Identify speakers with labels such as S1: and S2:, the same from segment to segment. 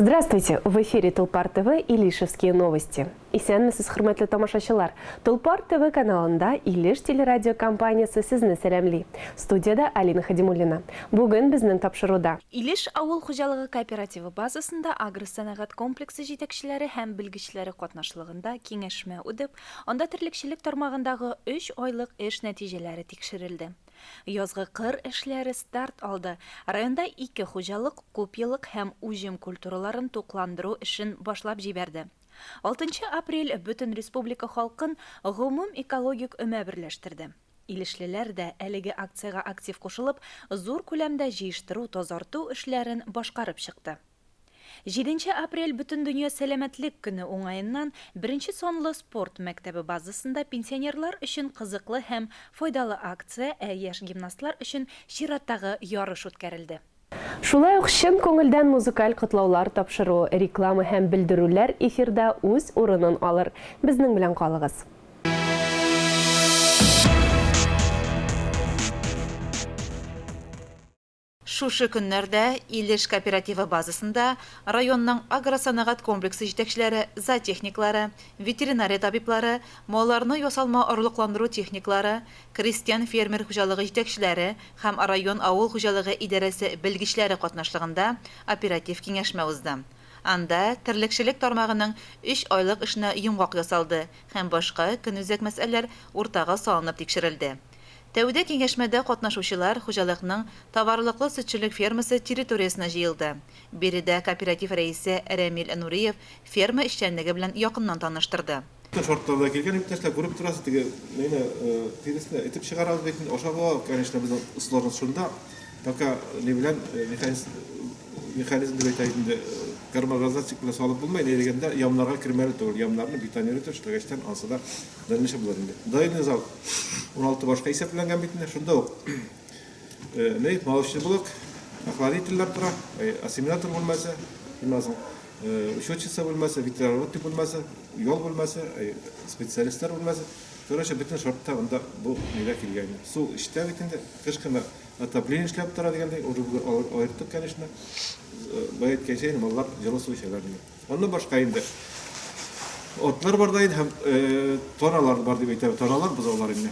S1: Здравствуйте! В эфире Тулпар ТВ Илишевские новости. Исәнмесез, хөрмәтле тамашачылар! Тулпар ТВ каналында Илеш телерадиокомпаниясе сезне сәламли. Студиядә Алина Хадимуллина. Бүген безнең тапшыруда.
S2: Илеш авыл хуҗалыгы кооперативы базасында агросәнәгать комплексы җитәкчеләре һәм белгечләре катнашлыгында киңәшмә үтеп, анда терлекчелек тармагындагы өч айлык эш нәтиҗәләре тикшерелде. Язгы кыр эшләре старт алды. Районда ике хуҗалык күпьеллык һәм уҗым культураларын тукландыру эшен башлап җибәрде. Алтынчы апрель бөтен республика халкын гомум экологик өмә берләштерде. Илешлеләр дә әлеге акциягә актив кушылып, зур күләмдә җыештыру-тазарту эшләрен башкарып чыкты. Җиденче апрель Бөтендөнья сәламәтлек көне уңаеннан беренче санлы спорт мәктәбе базасында пенсионерлар өчен кызыклы һәм файдалы акция, ә яшь гимнастлар өчен чираттагы ярыш үткәрелде.
S1: Шулай ук чын күңелдән музыкаль котлаулар тапшыру, реклама һәм белдерүләр эфирда үз урынын алыр. Безнең белән калыгыз.
S3: Шушы көннәрдә Илеш кооперативы базасында районның агросәнәгать комплексы җитәкчеләре, зоотехниклары, ветеринария табиблары, малларны ясалма орлыкландыру техниклары, крестьян-фермер хуҗалыгы җитәкчеләре һәм район авыл хуҗалыгы идарәсе белгечләре катнашлыгында оператив киңәшмә узды. Анда терлекчелек тармагының өч айлык эшенә йомгак ясалды һәм башка көнүзәк мәсьәләләр уртага салынып тикшерелде. Тәүдә киңәшмәдә катнашучылар хуҗалыкның товарлыклы сөтчелек фермасы территориясенә җыелды. Биредә кооператив рәисе Рәмил Нуриев ферма эшчәнлеге белән якыннан таныштырды.
S4: Бөтен шартлар да килгән, иптәшләр, күреп торасыз, теге нәйне тиресне этеп чыгарабыз бит инде, ашап ала, конечно, безнең сложность шунда, пока ни белән механизм, механизм дип әйтәйек инде, кормораздатчик белән салып булмый, ни дигәндә, ямнарга кермәле түгел, ямнарны бетонировать эшләгәчтән ансы да Дальнейший булыр инде. Доильный зал 16 башка исәпләнгән бит инде. Шунда ук ни, молочный блок, охладительләр тора, ассимилятор бүлмәсе, шуннан соң учетчица бүлмәсе, ветеринарный бүлмәсе, ял бүлмәсе, специалистлар бүлмәсе. Короче, бөтен шартта монда бу нидә килгән. Су эчтә бит инде, кыш көне отопление эшләп тора дигәндәй, уже бүген аерттык, конечно. Бая әйткәнчә, инде маллар җылы су эчәләр инде. Аннан башка инде атлар бар да инде һәм таналар бар дип әйтәбез. Таналар, бозаулар инде.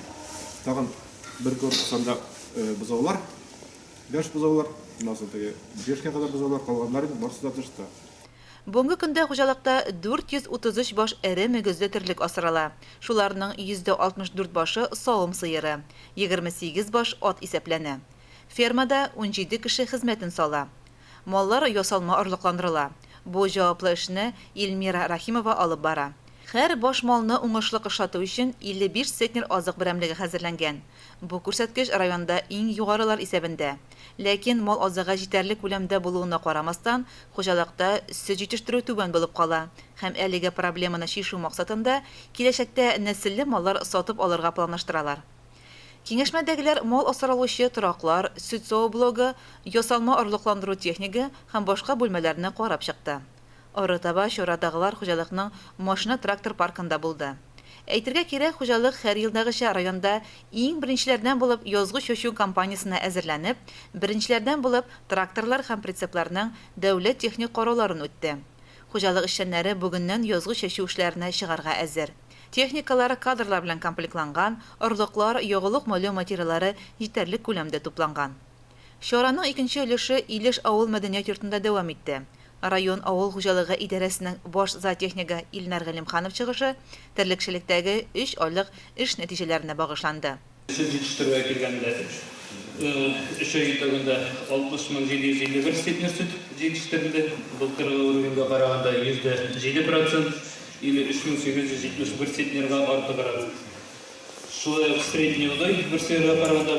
S4: Тагын бер корпус анда бозаулар, яшь бозаулар, аннан соң теге яшькә кадәр бозаулар, калганнар инде барысы да тышта.
S3: Бүгенге көндә хуҗалыкта 433 баш эре мөгезле терлек асрала. Шуларның 64 башы савым сыеры, 28 баш ат исәпләнә. Фермада 17 кеше хезмәтен сала. Маллар ясалма орлыкландырыла. Бу җаваплы эшне Илмира Рәхимова алып бара. Һәр баш малны уңышлы кышлату өчен 55 центнер азык берәмлеге хәзерләнгән. Бу күрсәткеч районда иң югарылар исәбендә. Ләкин мал азыгы җитәрлек күләмдә булуына карамастан, хуҗалыкта сөт җитештерү түбән булып кала һәм әлеге проблеманы чишү максатында киләчәктә нәселле маллар сатып алырга планлаштыралар. Киңәшмәдәгеләр мал асралучы тораклар, сөт саву блогы, ясалма орлыкландыру технигы һәм башка бүлмәләрне карап чыкты. Арытаба чарадагылар хуҗалыкның машина-трактор паркында булды. Әйтергә кирәк, хуҗалык һәр елдагыча районда иң беренчеләрдән булып язгы чәчү кампаниясенә әзерләнеп, беренчеләрдән булып тракторлар һәм прицепларның дәүләт техник карауларын үтте. Хуҗалык эшчәннәре бүгеннән язгы чәчү эшләренә чыгарга әзер. Техникалар кадрлар белән комплектланган, орлыклар, ягулык-майлау материаллары җитәрлек күләмдә тупланган. Чараның икенче өлеше Илеш авыл мәдәният йортында дәвам итте. Район авыл хуҗалыгы идарәсенең баш зоотехнигы Илнар Галимханов чыгышы терлекчелектәге өч айлык эш нәтиҗәләренә багышланды.
S5: Сөт җитештерүгә килгәндә, өч ай итогында 60 751 центнер сөт җитештерелде. Былтыргы уровеньга караганда 107% или 3871 центнерга артыграк. Шулай ук средний удой бер сыерга караганда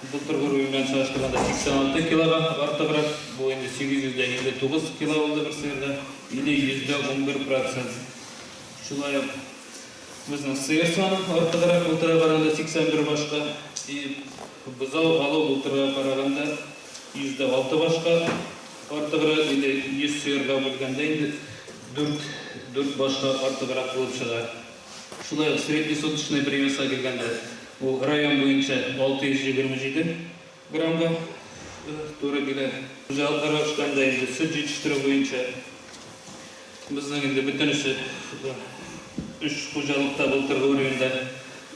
S5: былтыргы уровень белән чагыштырганда 86 килога артыграк. Бу инде 859 кило булды бер сыерда или 11%. Шулай ук безнең сыер саны артыграк, былтырга караганда 81 башка. И бозау алу былтырга караганда 6% башка артыграк или 100 сыерга бүлгәндә инде 4 башка артыграк булып чыга. Шулай ук средний суточный привеска килгәндә, ул район буенча 627 граммга. туры килә. Хуҗалыкларга төшкәндә инде сөт җитештерү буенча безнең инде бөтенесе өч хуҗалыкта былтыргы уровеньда,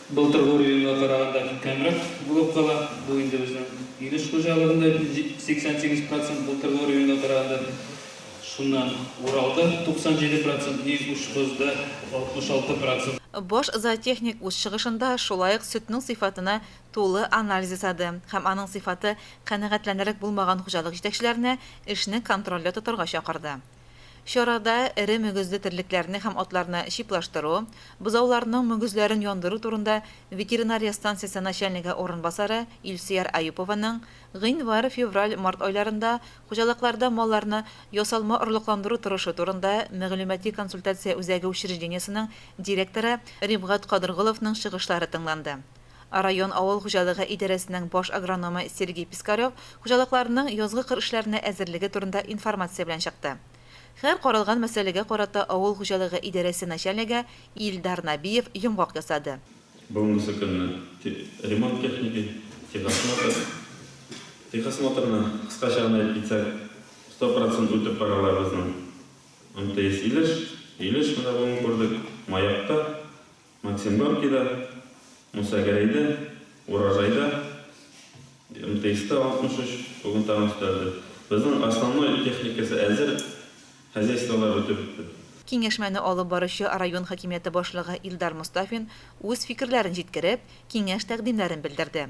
S5: былтыргы уровеньга караганда кәмрәк булып кала. Бу инде безнең Илеш хуҗалыгында 88 процент былтыргы уровеньга караганда. Шуннан Уралда 97 процент, Нижгушхозда 66 процент.
S3: Баш зоотехник үз чыгышында шулай ук сөтнең сыйфатына тулы анализ ясады һәм аның сыйфаты канәгатьләнерлек булмаган хуҗалык җитәкчеләренә эшне контрольдә тотарга чакырды. Чарада эре мөгезле терлекләрне һәм атларны чиплаштыру, бозауларның мөгезләрен яндыру турында ветеринария станциясе начальнигы урынбасары Илсөяр Аюпованың, Гыйнвар, февраль, март айларында хуҗалыкларда малларны ясалма орлыкландыру торышы турында мәгълүмати-консультация үзәге учреждениесенең директоры Рифгать Кадырголовның чыгышлары тыңланды. Район авыл хуҗалыгы идарәсенең баш агрономы Сергей Пискарев хуҗалыкларның язгы кыр эшләренә әзерлеге турында информация белән чыкты. Һәр каралган мәсьәләгә карата авыл хуҗалыгы идарәсе начальнигы Илдар Нәбиев йомгак ясады.
S6: Бүгенгесе көнне ремонт техники, техосмотр. Техосмотрны кыскача гына әйтеп китсәк, 100 процент үтеп баралар безнең МТС Илеш, Илеш менә бүген күрдек, Маякта, Максим Горькийда, Муса Гәрәйдә, Урожайда, МТСта 63, бүген тагын өстәлде. Безнең основной техникасы әзер, хозяйстволар үтеп бетте.
S3: Киңәшмәне алып баручы район хакимияте башлыгы Илдар Мостафин үз фикерләрен җиткереп, киңәш-тәкъдимнәрен белдерде.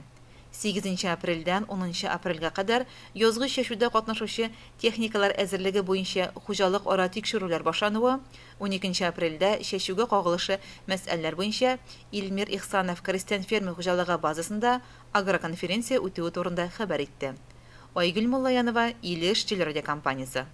S3: Сигезенче апрельдән унынчы апрельгә кадәр язгы чәчүдә катнашучы техникалар әзерлеге буенча хуҗалык ара тикшерүләр башлануы, уникенче апрельдә чәчүгә кагылышы мәсьәләләр буенча Илмир Ихсанов крестьян-фермер хуҗалыгы базасында агроконференция үтүе турында хәбәр итте. Айгөл Муллаянова, Илеш телерадиокомпаниясе.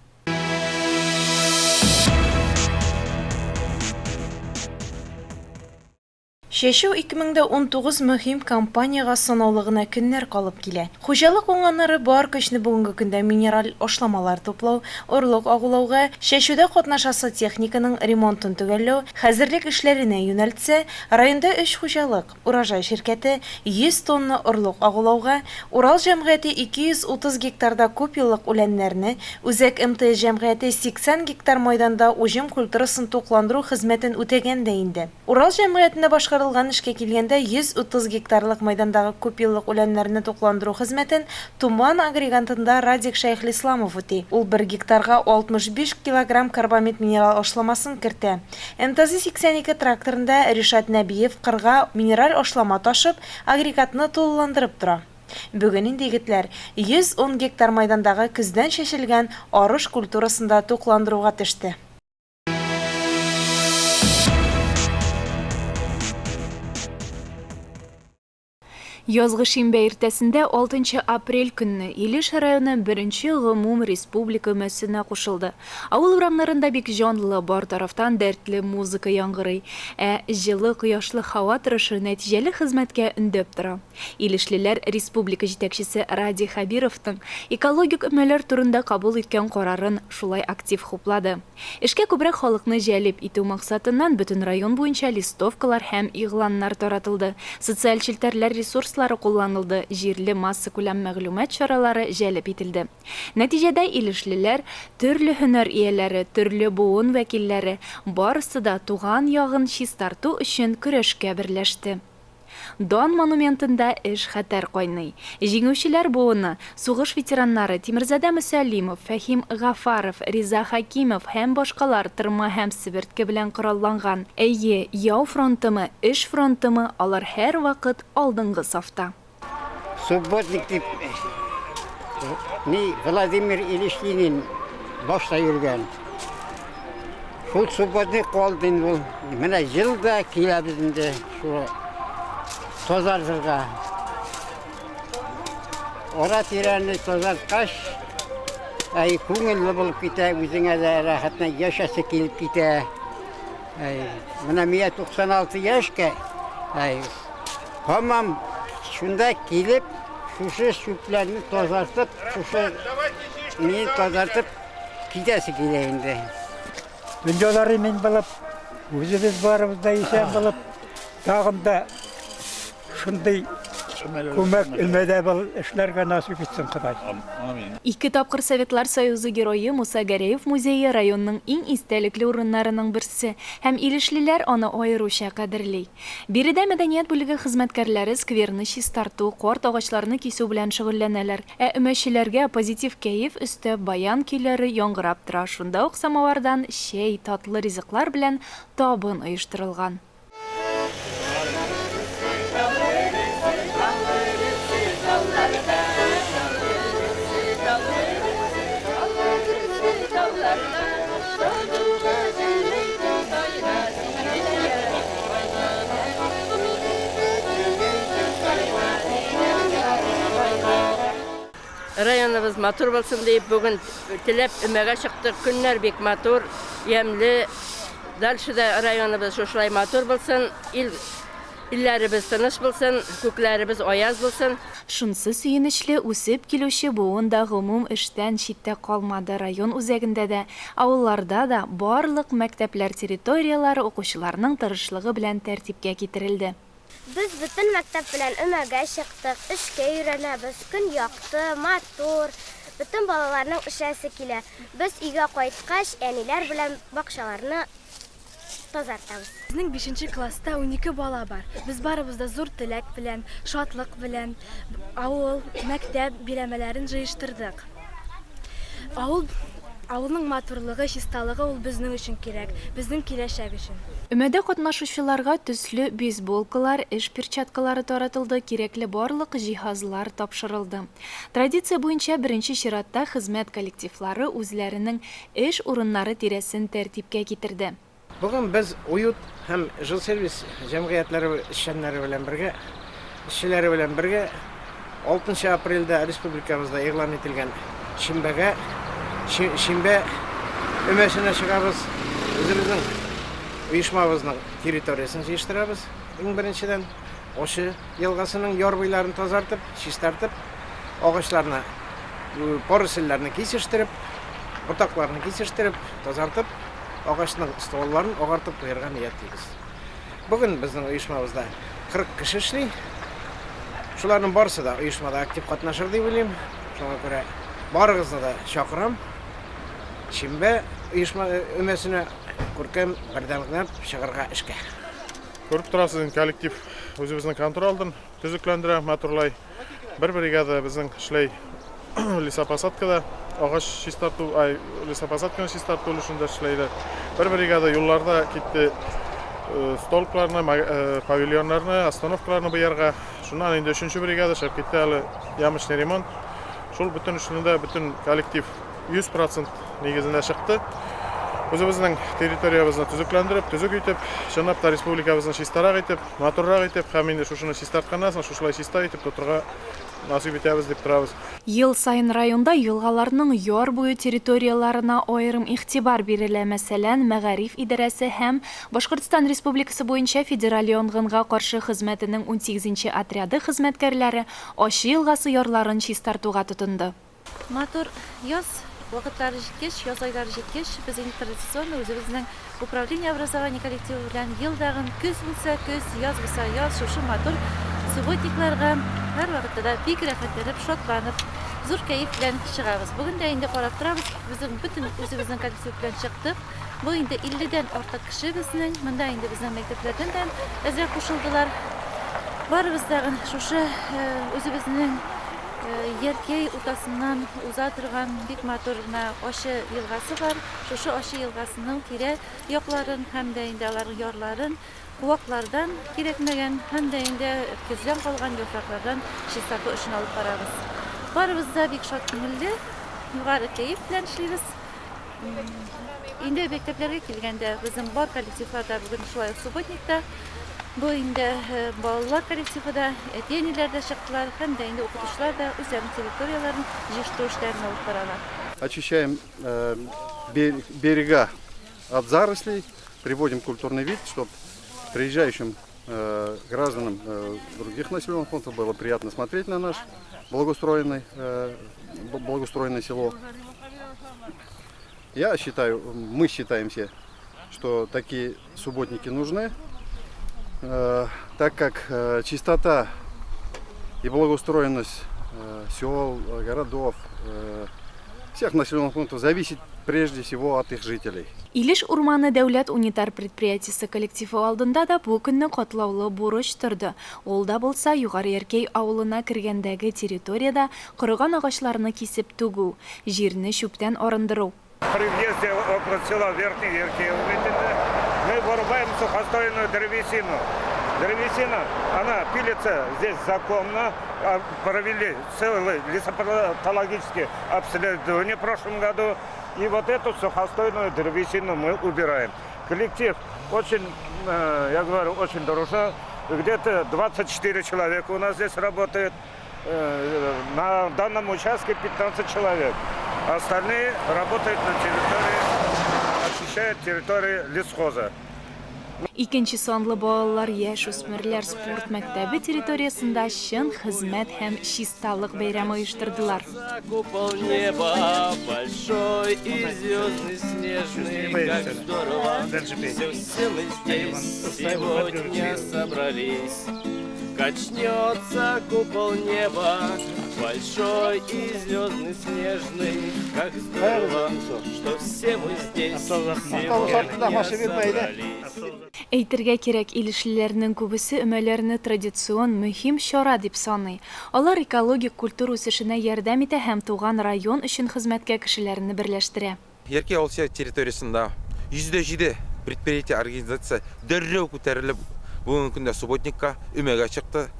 S2: Чәчү 2019 мөһим кампаниягә санаулы гына көннәр калып килә. Хуҗалык уңганнары бар көчне бүгенге көндә минераль ашламалар туплау, орлык агулауга, чәчүдә катнашасы техниканың ремонтын төгәлләү, хәзерлек эшләренә юнәлтсә, районда өч хуҗалык, Урожай ширкәте 100 тонна орлык агулауга, Урал җәмгыяте 230 гектарда күпьеллык үләннәрне, Үзәк МТС җәмгыяте 80 гектар майданда уҗым культурасын тукландыру хезмәтен үтәгән дә инде. Урал җәмгыятендә башкарылган эшкә килгәндә, 130 гектарлык майдандагы күпьеллык үләннәрне тукландыру хезмәтен Туман агрегатында Радик Шәйхлисламов үти. Ул бер гектарга 65 килограмм карбамид минерал ашламасын кертә. МТЗ-82 тракторында Ришат Нәбиев кырга минераль ашлама ташып, агрегатны тулыландырып тора. Бүген инде егетләр 110 гектар майдандагы көздән чәчелгән арыш культурасын да тукландыруга төште. Язгы шимбә иртәсендә 6 нчы апрель көнне Илеш районы беренче гомум республика өмәсенә кушылды. Авыл урамнарында бик җанлы, бар тарафтан дәртле музыка яңгырый. Ә җылы, кояшлы һава торышы нәтиҗәле хезмәткә өндәп тора. Илешлеләр республика җитәкчесе Радий Хәбировның экологик өмәләр турында кабул иткән карарын шулай актив хуплады. Эшкә күбрәк халыкны җәлеп итү максатыннан бөтен район буенча листовкалар һәм игъланнар таратылды, социаль челтәрләр ресурслары кулланылды, җирле массакүләм мәгълүмат чаралары җәлеп ителде. Нәтиҗәдә илешлеләр, төрле һөнәр ияләре, төрле буын вәкилләре, барысы да туган ягын чистарту өчен көрәшкә берләште. Дан монументында эш хәтәр кайный. Җиңүчеләр буыны, сугыш ветераннары Тимерзадә Мөсәллимов, Фәһим Гафаров, Риза Хәкимов һәм башкалар тырма һәм себертке белән коралланган. Әйе, яу фронтымы, эш фронтымы, алар һәрвакыт алдынгы сафта.
S7: Субботник дип ни Владимир Ильич Ленин башта йөргән. Шул субботник калды инде ул. Менә ел да киләбез инде шул тазартырга. Ара тирәне тазарткач, әй, күңелле булып китә, үзеңә дә рәхәтне яшәсе килеп китә. Әй, менә миңа 96 яшькә, әй, һаман шунда килеп, шушы чүпләрне тазартып, шушы ни тазартып китәсе килә инде.
S8: Дөньялар имин булып, үзебез барыбыз да исән булып, тагын да шундый Күмәк өмәдә был эшләргә насыйп итсен Ходай.
S6: Амин.
S2: Ике тапкыр Советлар Союзы Герое Муса Гәрәев музее районның иң истәлекле урыннарының берсе һәм илешлеләр аны аеруча кадерли. Биредә мәдәният бүлеге хезмәткәрләре скверны чистарту, карт агачларны кисү белән шөгыльләнәләр. Ә өмәчеләргә позитив кәеф өстәп баян көйләре яңгырап тора, шунда ук самовардан чәй, татлы ризыклар белән табын оештырылган.
S9: Районыбыз матур булсын диеп бүген теләп өмәгә чыктык. Көннәр бик матур, ямьле. Дальше да районыбыз шушылай матур булсын, ил илләребез тыныч булсын, күкләребез аяз булсын.
S2: Шунсы сөенечле, үсеп килүче буын да гомум эштән читтә калмады, район үзәгендә дә, авылларда да барлык мәктәпләр территорияләре укучыларның тырышлыгы белән тәртипкә китерелде.
S10: Без бөтен мәктәп белән өмәгә чыктык, эшкә өйрәнәбез, көн якты, матур, бөтен балаларның эшләсе килә. Без өйгә кайткач, әниләр белән бакчаларны тазартабыз.
S11: Безнең бишенче класста 12 бала бар. Без барыбыз да зур теләк белән, шатлык белән авыл, мәктәп биләмәләрен җыештырдык. Авыл Авылның матурлыгы, чисталыгы ул безнең өчен кирәк, безнең киләчәк өчен.
S2: Өмәдә катнашучыларга төсле бейсболкалар, эш перчаткалары таратылды, кирәкле барлык җиһазлар тапшырылды. Традиция буенча беренче чиратта хезмәт коллективлары үзләренең эш урыннары тирәсен тәртипкә китерде.
S12: Бүген без Уют һәм Жилсервис җәмгыятьләре эшчәннәре белән бергә, эшчеләре белән бергә 6 апрельдә республикабызда игълан ителгән шимбәгә, шимбә өмәсенә чыгабыз. Үзебезнең оешмабызның территориясен җыештырабыз. Иң беренчедән, Оши елгасының яр буйларын тазартып, чистартып, агачларны, поросльләрне кисештереп, ботакларны кисештереп, тазартып, Агачның стволларын агартып куярга ниятлибез. Бүген безнең оешмабызда 40 кеше эшли. Шуларның барысы да оешмада актив катнашыр дип уйлыйм. Шуңа күрә барыгызны да чакырам. Шимбә оешма өмәсенә күркәм бердәмләп чыгарга эшкә.
S13: Күреп торасыз, инде коллектив үзебезнең контроль алдын төзекләндерә, матурлай. Бер бригада безнең эшләй лесопосадкада, агач чистарту, ай, лесопосадканы чистарту өлешендә эшләйләр. Бер бригада юлларда китте э, столбларны, э, павильоннарны, остановкаларны буярга. Шуннан инде өченче бригада эшләп китте әле ямочный ремонт. Шул бөтен эшне дә бөтен коллектив 100% нигезендә чыкты. Үзебезнең территориябезне төзекләндереп, төзек итеп, чынлап та республикабызны чистарак итеп, матуррак итеп һәм инде шушыны чистартканнан соң шушылай чиста итеп тотырга насыйп итәбез дип торабыз.
S2: Ел саен районда елгаларның яр буе территорияләренә аерым игътибар бирелә. Мәсәлән, мәгариф идарәсе һәм Башкортстан Республикасы буенча Федераль янгынга каршы хезмәтенең унсигезенче отряды хезмәткәрләре Ачы елгасы ярларын чистартуга тотынды.
S3: Матур яз вакытлары җиткәч, яз айлары җиткәч, без инде традиционно үзебезнең управление образования коллективы белән елдагын көз булса көз, яз булса яз шушы матур субботникларга һәрвакытта да бик рәхәтләнеп, шатланып, зур кәеф белән чыгабыз. Бүген дә инде карап торабыз, безнең бөтен үзебезнең коллектив белән чыктык. Бу инде 50 дән артык кеше безнең. Монда инде безнең мәктәпләрдән дә әзрәк кушылдылар. Барыбыз тагын шушы үзебезнең Яркәй уртасыннан уза торган бик матур гына Ачы елгасы бар. Шушы Ачы елгасының тирә якларын һәм дә инде аларның ярларын куаклардан кирәкмәгән һәм дә инде көздән калган яфраклардан чистарту эшен алып барабыз. Барыбыз да бик шат күңелле, югары кәеф белән эшлибез. Инде мәктәпләргә килгәндә, безнең бар коллективлар да бүген шулай ук субботникта. Бу инде балалар коллективы да, әти-әниләр дә чыктылар һәм дә инде укытучылар да үзләренең территорияләрен җыештыру эшләрен алып баралар.
S14: Очищаем берега от зарослей, приводим культурный вид, чтобы приезжающим гражданам других населенных пунктов было приятно смотреть на наш благоустроенный, благоустроенное село. Я считаю, мы считаем все, что такие субботники нужны, так как чистота И благоустроенность сел, городов, всех населенных пунктов зависит прежде всего от их жителей.
S2: Илеш урманы дәүләт унитар предприятиесе коллективы алдында да бу көнне катлаулы бурыч торды. Ул да булса, Югары Яркәй авылына кергәндәге территориядә корыган агачларны кисеп түгү, җирне чүптән арындыру.
S15: При въезде около села Верхний Яркей мы вырубаем сухостойную древесину. Древесина, она пилится здесь законно. Провели целое лесопатологическое обследование в прошлом году. И вот эту сухостойную древесину мы убираем. Коллектив очень, я говорю, очень дружно. Где-то 24 человека у нас здесь работает. На данном участке 15 человек. Остальные работают на территории, очищают территорию лесхоза.
S2: Икенче санлы балалар яшүсмерләр спорт мәктәбе территориясендә чын хезмәт һәм чисталык бәйрәме оештырдылар.
S16: Купол неба большой и звездный снежный, как здорово, все, все мы здесь сегодня собрались. Качнется купол неба большой и звездный снежный, как здорово, что все мы здесь сегодня собрались.
S2: Әйтергә кирәк, илешлеләрнең күбесе өмәләрне традицион мөһим чара дип саный. Алар экологик культура үсешенә ярдәм итә һәм туган район өчен хезмәткә кешеләрне берләштерә.
S17: Яркәй авыл территориясендә 107 предприятие, организация дәррәү күтәрелеп, бүгенге көндә субботникка, өмәгә чыкты.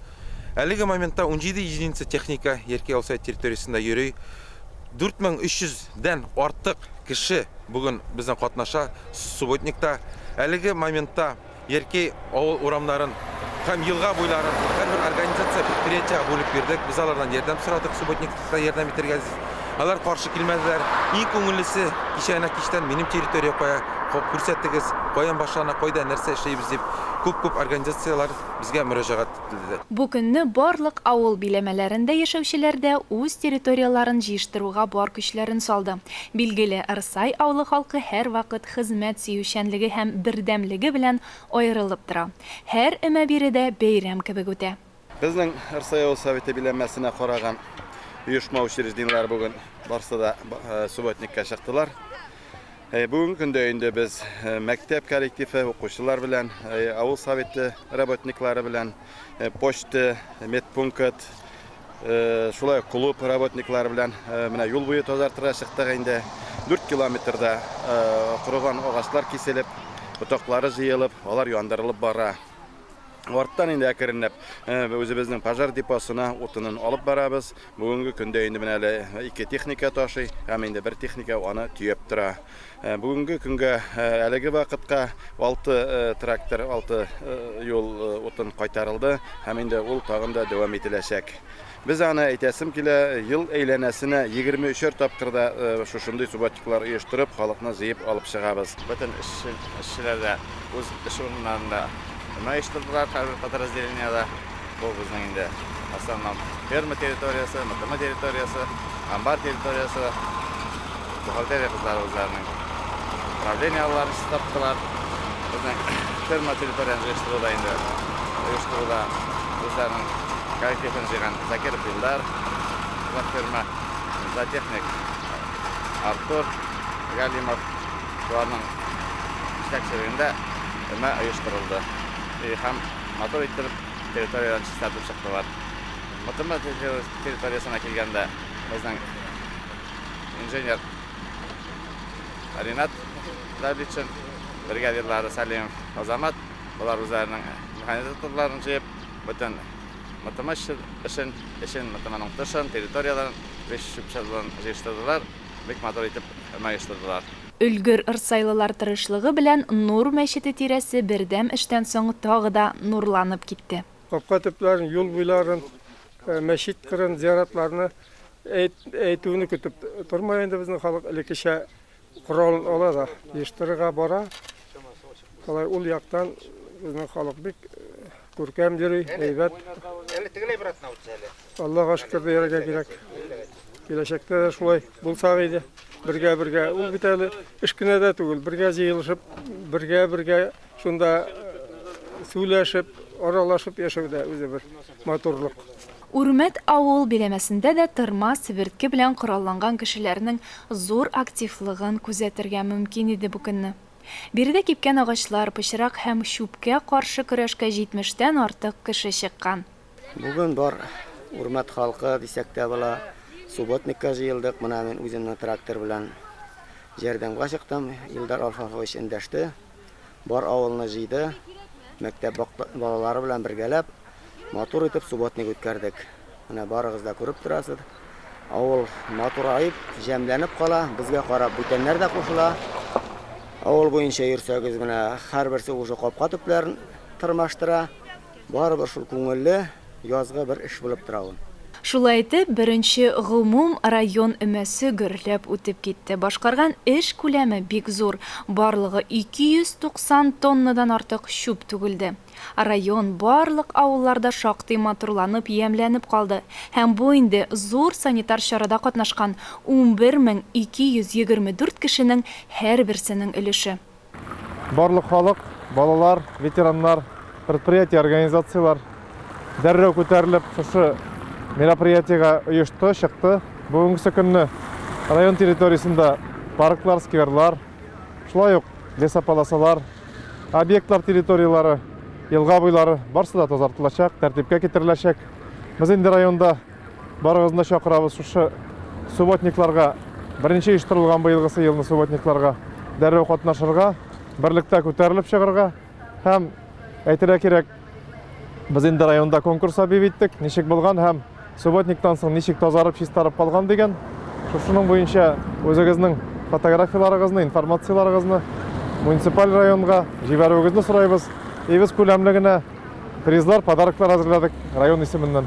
S17: Әлеге моментта 17 единица техника Яркәй авыл территориясендә йөри. 4300 дән артык кеше бүген безнең катнаша субботникта. Әлеге моментта Яркәй авыл урамнарын һәм елга буйларын һәрбер организация, предприятиегә бүлеп бирдек. Без алардан ярдәм сорадык, субботникта ярдәм итәргә. Алар каршы килмәделәр. Иң күңеллесе, кичә генә кичтән минем территория кая, күрсәттегез, каян башлана, кайда нәрсә эшлибез дип, күп-күп организацияләр безгә мөрәҗәгать иттеләр.
S2: Бу көнне барлык авыл биләмәләрендә яшәүчеләр дә үз территорияләрен җыештыруга бар көчләрен салды. Билгеле, Ырсай авылы халкы һәрвакыт хезмәт сөючәнлеге һәм бердәмлеге белән аерылып тора. Һәр өмә биредә бәйрәм кебек үтә.
S14: Безнең Ырсай авыл советы биләмәсенә караган оешма учреждениеләр бүген барысы да субботникка чыктылар. Бүгенге көндә инде без мәктәп коллективы, укучылар белән, авыл советы работниклары белән, почта, медпункт, шулай клуб работниклары белән менә юл буе тазартырга чыктык инде. 4 километрда корыган агачлар киселеп, ботаклары җыелып, алар яндырылып бара. Арттан инде әкренләп үзебезнең пожар депосына утынын алып барабыз. Бүгенге көндә инде менә әле 2 техника ташый, һәм инде бер техника аны төяп тора. Бүгенге көнгә әлеге вакытка 6 трактор, 6 юл утын кайтарылды, һәм инде ул тагын да дәвам ителәчәк. Без аны әйтәсем килә, ел әйләнәсенә 23 тапкырда шушындый субботниклар оештырып, халыкны җыеп алып чыгабыз.
S18: Бөтен эшчеләр дә үз эш урыннарында өмә оештырдылар, һәрбер подразделениедә. Бу безнең инде основном ферма территориясе, МТМ территориясе, амбар территориясе, бухгалтерия кызлары үзләренең правлениеләрен чистарттылар. Безнең ферма территориясен җыештыруда инде оештыруда үзләренең коллективын җыйган Закиров Илдар, ферма зоотехник Артур Галимов, шуларның җитәкчелегендә өмә оештырылды. Һәм матур иттереп территориядан чистартып чыктылар. МТМ территориясенә килгәндә безнең инженер Ринат Давлетшин, бригадирлары Сәлимов Азамат, болар үзләренең механизаторларын җыеп, бөтен МТМ эшен, МТМның тышын, территорияләрен, беш чүп-чарларын җыештырдылар, бик матур итеп өмә оештырдылар.
S2: Өлгер ырсайлылар тырышлыгы белән Нур мәчете тирәсе бердәм эштән соң тагы да нурланып китте.
S8: Капка төпләрен, юл буйларын, мәчет кырын, зияратларны әйтүне көтеп тормай инде безнең халык элеккечә коралын ала да җыештырырга бара. Алай ул яктан безнең халык бик күркәм йөри, әйбәт. Аллага шөкер дияргә кирәк. Киләчәктә дә шулай булсак иде. Бергә-бергә, ул бит әле эш кенә дә түгел, бергә җыелышып, бергә-бергә шунда сөйләшеп, аралашып яшәү дә үзе бер матурлык.
S2: Үрмәт авыл биләмәсендә дә тырма, себертке белән коралланган кешеләрнең зур активлыгын күзәтергә мөмкин иде бу көнне. Биредә кипкән агачлар, пычрак һәм чүпкә каршы көрәшкә җитмештән артык кеше чыккан.
S19: Бүген бар Үрмәт халкы дисәк тә була, субботникка җыелдык. Менә мин үземнең трактор белән ярдәмгә чыктым. Илдар Алфафович эндәште. Бар авылны җыйды. Мәктәп балалары белән бергәләп матур итеп субботник үткәрдек. Менә барыгыз да күреп торасыз. Авыл матураеп, җәмләнеп кала. Безгә карап бүтәннәр дә кушыла. Авыл буенча йөрсәгез, менә һәрберсе уже капка төпләрен тырмаштыра. Барыбер шул күңелле, язгы бер эш булып тора ул.
S2: Шулай итеп, беренче гомум район өмәсе гөрләп үтеп китте. Башкарган эш күләме бик зур, барлыгы 290 тоннадан артык чүп түгелде. Район, барлык авыллар да шактый матурланып, ямьләнеп калды. Һәм бу инде зур санитар чарада катнашкан 11224 кешенең һәрберсенең өлеше.
S13: Барлык халык, балалар, ветераннар, предприятие, организацияләр дәррәү күтәрелеп шушы мероприятиегә оешты, чыкты. Бүгенгесе көнне район территориясендә парклар, скверлар, шулай ук лесополосалар, объектлар территорияләре, елга буйлары барсы да тазартылачак, тәртипкә китереләчәк. Без инде районда Барыгызны да чакырабыз шушы субботникларга, беренче оештырылган быелгысы елны субботникларга дәррәү катнашырга, берлектә күтәрелеп чыгарга һәм әйтергә кирәк, без инде районда конкурс объявить иттек, ничек булган һәм субботниктан соң ничек тазарып, чистарып калган дигән. Шушының буенча үзегезнең фотографияләрегезне, информацияләрегезне муниципаль районга җибәрүегезне сорайбыз. И без күләмле генә призлар, подароклар әзерләдек район исеменнән.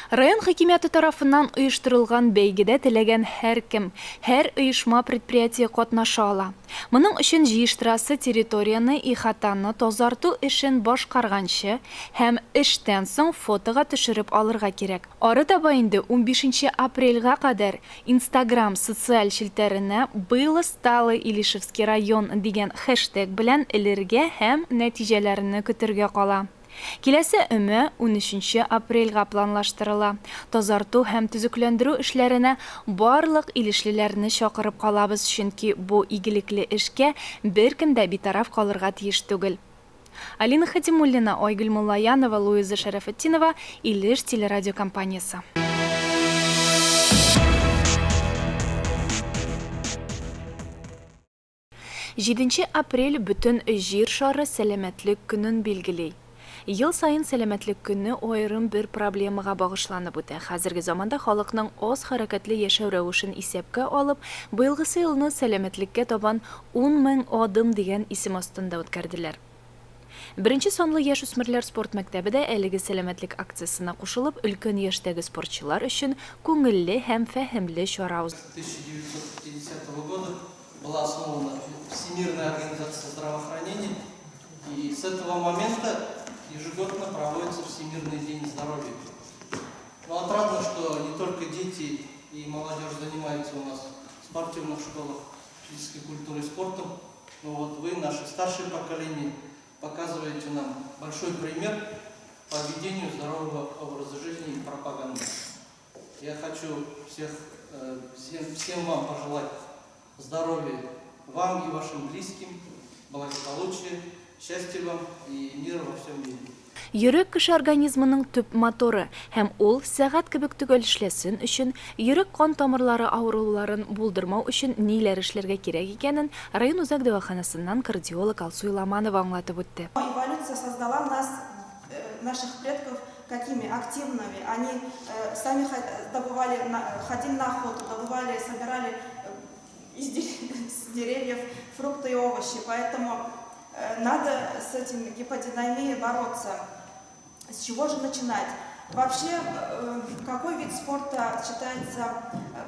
S2: Район хакимияте тарафыннан оештырылган бәйгедә теләгән һәркем, һәр оешма-предприятие катнаша ала. Моның өчен җыештырасы территорияне, ихатаны тазарту эшен башкарганчы һәм эштән соң фотога төшереп алырга кирәк. Арытаба инде унбишенче апрельгә кадәр Инстаграм социаль челтәренә Было стало Илишевский район дигән хэштег белән элергә һәм нәтиҗәләрне көтергә кала. Киләсе өмә унөченче апрельгә планлаштырыла. Тазарту һәм төзекләндерү эшләренә барлык илешлеләрне чакырып калабыз, чөнки бу игелекле эшкә беркем дә битараф калырга тиеш түгел. Алина Хатимуллина, Айгөл Муллаянова, Луиза Шәрәфетдинова, Илеш телерадиокомпаниясе. Җиденче апрель бөтен Җир шары сәламәтлек көнен билгели. Ел саен сәламәтлек көне аерым бер проблемага багышланып үтә. Хәзерге заманда халыкның аз хәрәкәтле яшәү рәвешен исәпкә алып, быелгысы елны Сәламәтлеккә табан 10 мең адым дигән исем астында үткәрделәр. Беренче санлы яшүсмерләр спорт мәктәбе дә әлеге сәламәтлек акциясенә кушылып, өлкән яшьтәге спортчылар өчен күңелле һәм фәһемле чара
S20: 1950 года была основана Всемирная организация здравоохранения. И с этого момента ежегодно проводится Всемирный день здоровья. Но отрадно, что не только дети и молодежь занимаются у нас в спортивных школах физической культурой и спортом, но вот вы, наше старшее поколение, показываете нам большой пример по ведению здорового образа жизни и пропаганды. Я хочу всех, всем, всем вам пожелать здоровья вам и вашим близким, благополучия, счастья вам и мира во всем мире.
S2: Йөрәк кеше организмының төп моторы һәм ул сәгать кебек төгәл эшләсен өчен, йөрәк-кан тамырлары авыруларын булдырмау өчен ниләр эшләргә кирәк икәнен район үзәк дәваханасыннан кардиолог Алсу Иламанова аңлатып үтте.
S21: Эволюция создала нас, наших предков, какими? Активными. Они сами добывали, ходили на охоту, добывали, собирали с деревьев фрукты и овощи. Поэтому надо с этим гиподинамией бороться. С чего же начинать? Вообще, какой вид спорта считается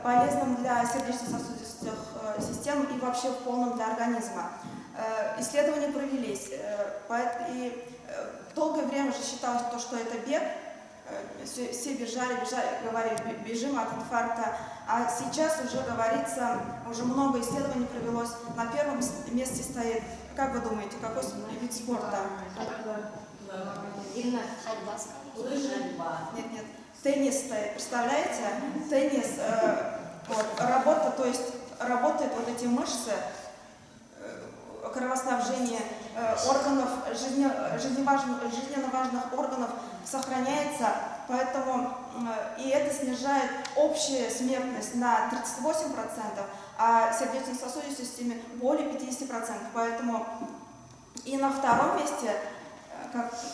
S21: полезным для сердечно-сосудистых систем и вообще в полном для организма? Исследования провелись, и долгое время же считалось, то, что это бег, все бежали, бежали, говорили, бежим от инфаркта. А сейчас уже говорится, уже много исследований провелось. На первом месте стоит, как вы думаете, какой вид спорта? Нет, нет, теннис, представляете? Теннис, вот, работа, то есть работают вот эти мышцы, кровоснабжение органов, жизненно важных органов сохраняется, поэтому и это снижает общую смертность на 38%, а сердечно-сосудистой системе более 50%. Поэтому и на втором месте,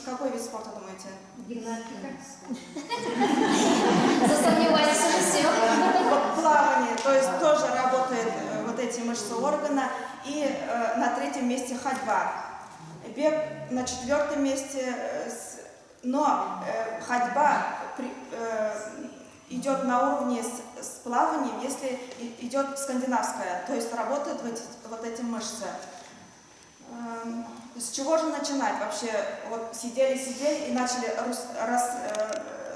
S21: какой вид спорта, думаете?
S1: Гимнастика. Засомневались уже все.
S21: Плавание, то есть тоже работает вот эти мышцы органа. И на третьем месте ходьба. Бег на четвертом месте, но ходьба идет на уровне с плаванием, если идет скандинавская, то есть работают вот эти мышцы. С чего же начинать вообще? Вот сидели-сидели и начали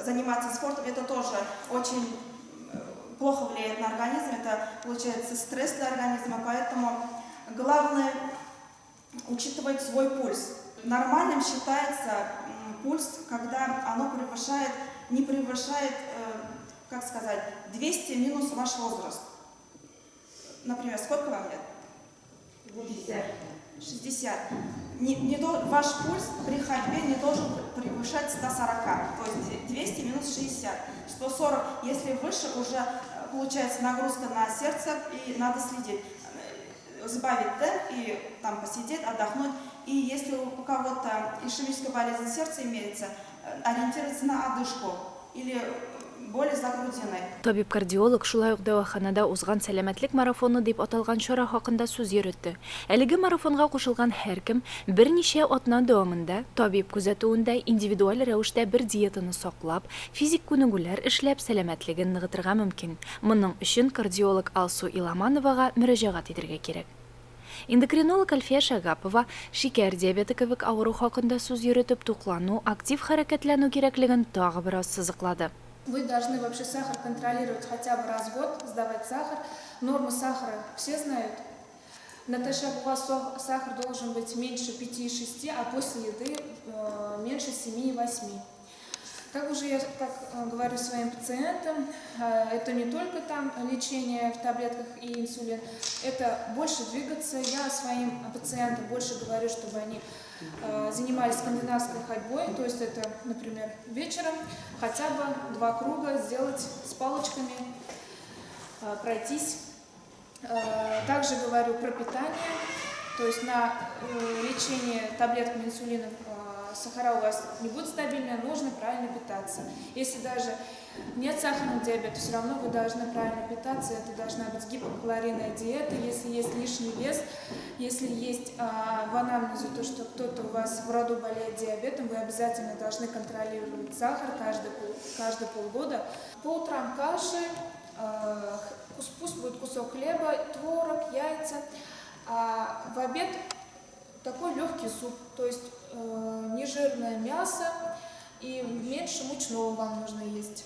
S21: заниматься спортом, это тоже очень плохо влияет на организм, это получается стресс для организма, поэтому главное учитывать свой пульс. Нормальным считается пульс, когда оно не превышает, как сказать, 200 минус ваш возраст. Например, сколько вам лет?
S22: 60.
S21: 60. Ваш пульс при ходьбе не должен превышать 140, то есть 200 минус 60, 140. Если выше, уже получается нагрузка на сердце, и надо следить. Сбавить темп и там посидеть, отдохнуть. И если у кого-то ишемическая болезнь сердца имеется, ориентироваться на одышку или боли за грудиной.
S2: Табиб-кардиолог шулай ук дәваханада узган сәламәтлек марафоны дип аталган чара хакында сүз йөртте. Әлеге марафонга кушылган һәркем берничә атна дәвамында табиб күзәтүендә индивидуаль рәвештә бер диетаны саклап, физик күнегүләр эшләп сәламәтлеген ныгытырга мөмкин. Моның өчен кардиолог Алсу Иламановага мөрәҗәгать итәргә кирәк. Эндокринолог Альфия Шагапова шикәр диабеты кебек авыру хакында сүз йөртеп, туклану, актив хәрәкәтләнү кирәклеген тагы бер ассызыклады.
S23: Вы должны вообще сахар контролировать хотя бы раз в год, сдавать сахар. Норму сахара все знают. Натощак у вас сахар должен быть меньше 5,6, а после еды меньше 7,8. Как уже я так говорю своим пациентам, это не только там лечение в таблетках и инсулин, это больше двигаться. Я своим пациентам больше говорю, чтобы они занимались скандинавской ходьбой, то есть это, например, вечером хотя бы 2 круга сделать с палочками, пройтись. Также говорю про питание, то есть на лечение таблетками инсулина сахара у вас не будет стабильно, нужно правильно питаться. Если даже нет сахарного диабета, все равно вы должны правильно питаться, это должна быть гипокалорийная диета, если есть лишний вес, если есть в анамнезе то, что кто-то у вас в роду болеет диабетом, вы обязательно должны контролировать сахар каждые полгода. По утрам каши, пусть будет кусок хлеба, творог, яйца, а в обед такой легкий суп, то есть нежирное мясо и меньше мучного вам нужно есть.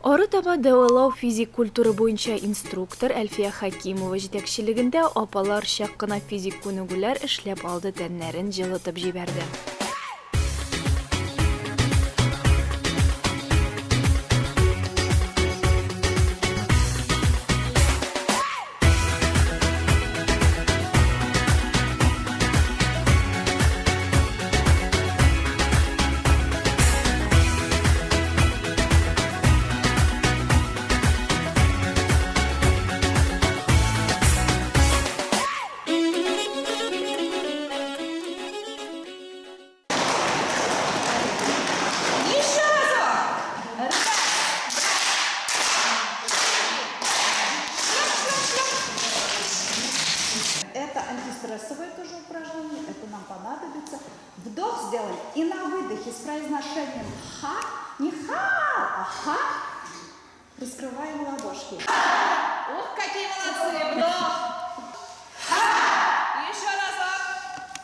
S2: Арытаба дәвалау физик культура буенча инструктор Әлфия Хакимова җитәкчелегендә апалар чак кына физик күнегүләр эшләп алды, тәннәрен җылытып җибәрде.
S22: Это антистрессовое тоже упражнение, это нам понадобится. Вдох сделаем и на выдохе с произношением ха, не ха, а ха, раскрываем ладошки.
S24: Ух, какие молодцы! Вдох! Ха! Еще разок!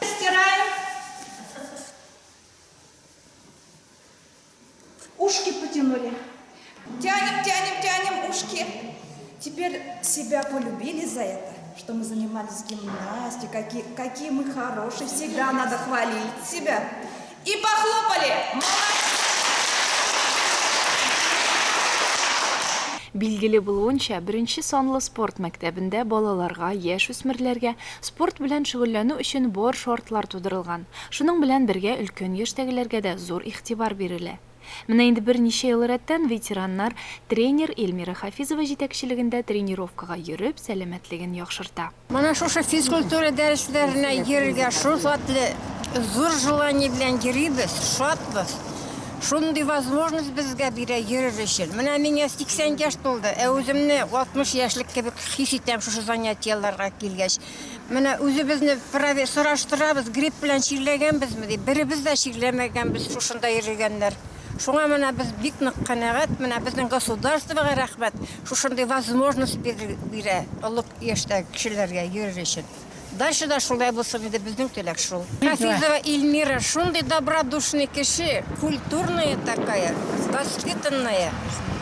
S24: Стираем.
S22: Ушки потянули.
S24: Тянем, тянем, тянем ушки.
S22: Теперь себя полюбили за это, что мы занимались гимнастикой, какие мы хорошие, всегда надо хвалить себя.
S24: И похлопали. Молодцы!
S2: Билгеле булуынча, беренче санлы спорт мәктәбендә балаларга, яшүсмерләргә спорт белән шөгыльләнү өчен бар шартлар тудырылган. Шуның белән бергә өлкән яшьтәгеләргә дә зур игътибар бирелә. Менә инде берничә ел рәттән ветераннар тренер Эльмира Хафизова җитәкчелегендә тренировкага йөреп, сәламәтлеген яхшырта.
S4: Менә шушы физкультура дәресләренә йөрергә шул хәтле зур желание белән йөрибез, шатбыз. Шундый возможность безгә бирә йөрер өчен. Менә миңа 80 яшь тулды, ә үземне 60 яшьлек кебек хис итәм шушы занятиеләргә килгәч. Менә үзебезне прове сораштырабыз, грипп белән чирләгәнбезме дип. Беребез дә чирләмәгәнбез шушында йөрегәннәр. Шуңа менә без бик нык канәгать, менә безнең государствога рәхмәт, шушындый возможность бирә олы яшьтәге кешеләргә йөрер өчен. Дальше да шулай булсын иде, безнең теләк шул. Хафизова Эльмира шундый добродушный кеше, культурная такая, воспитанная.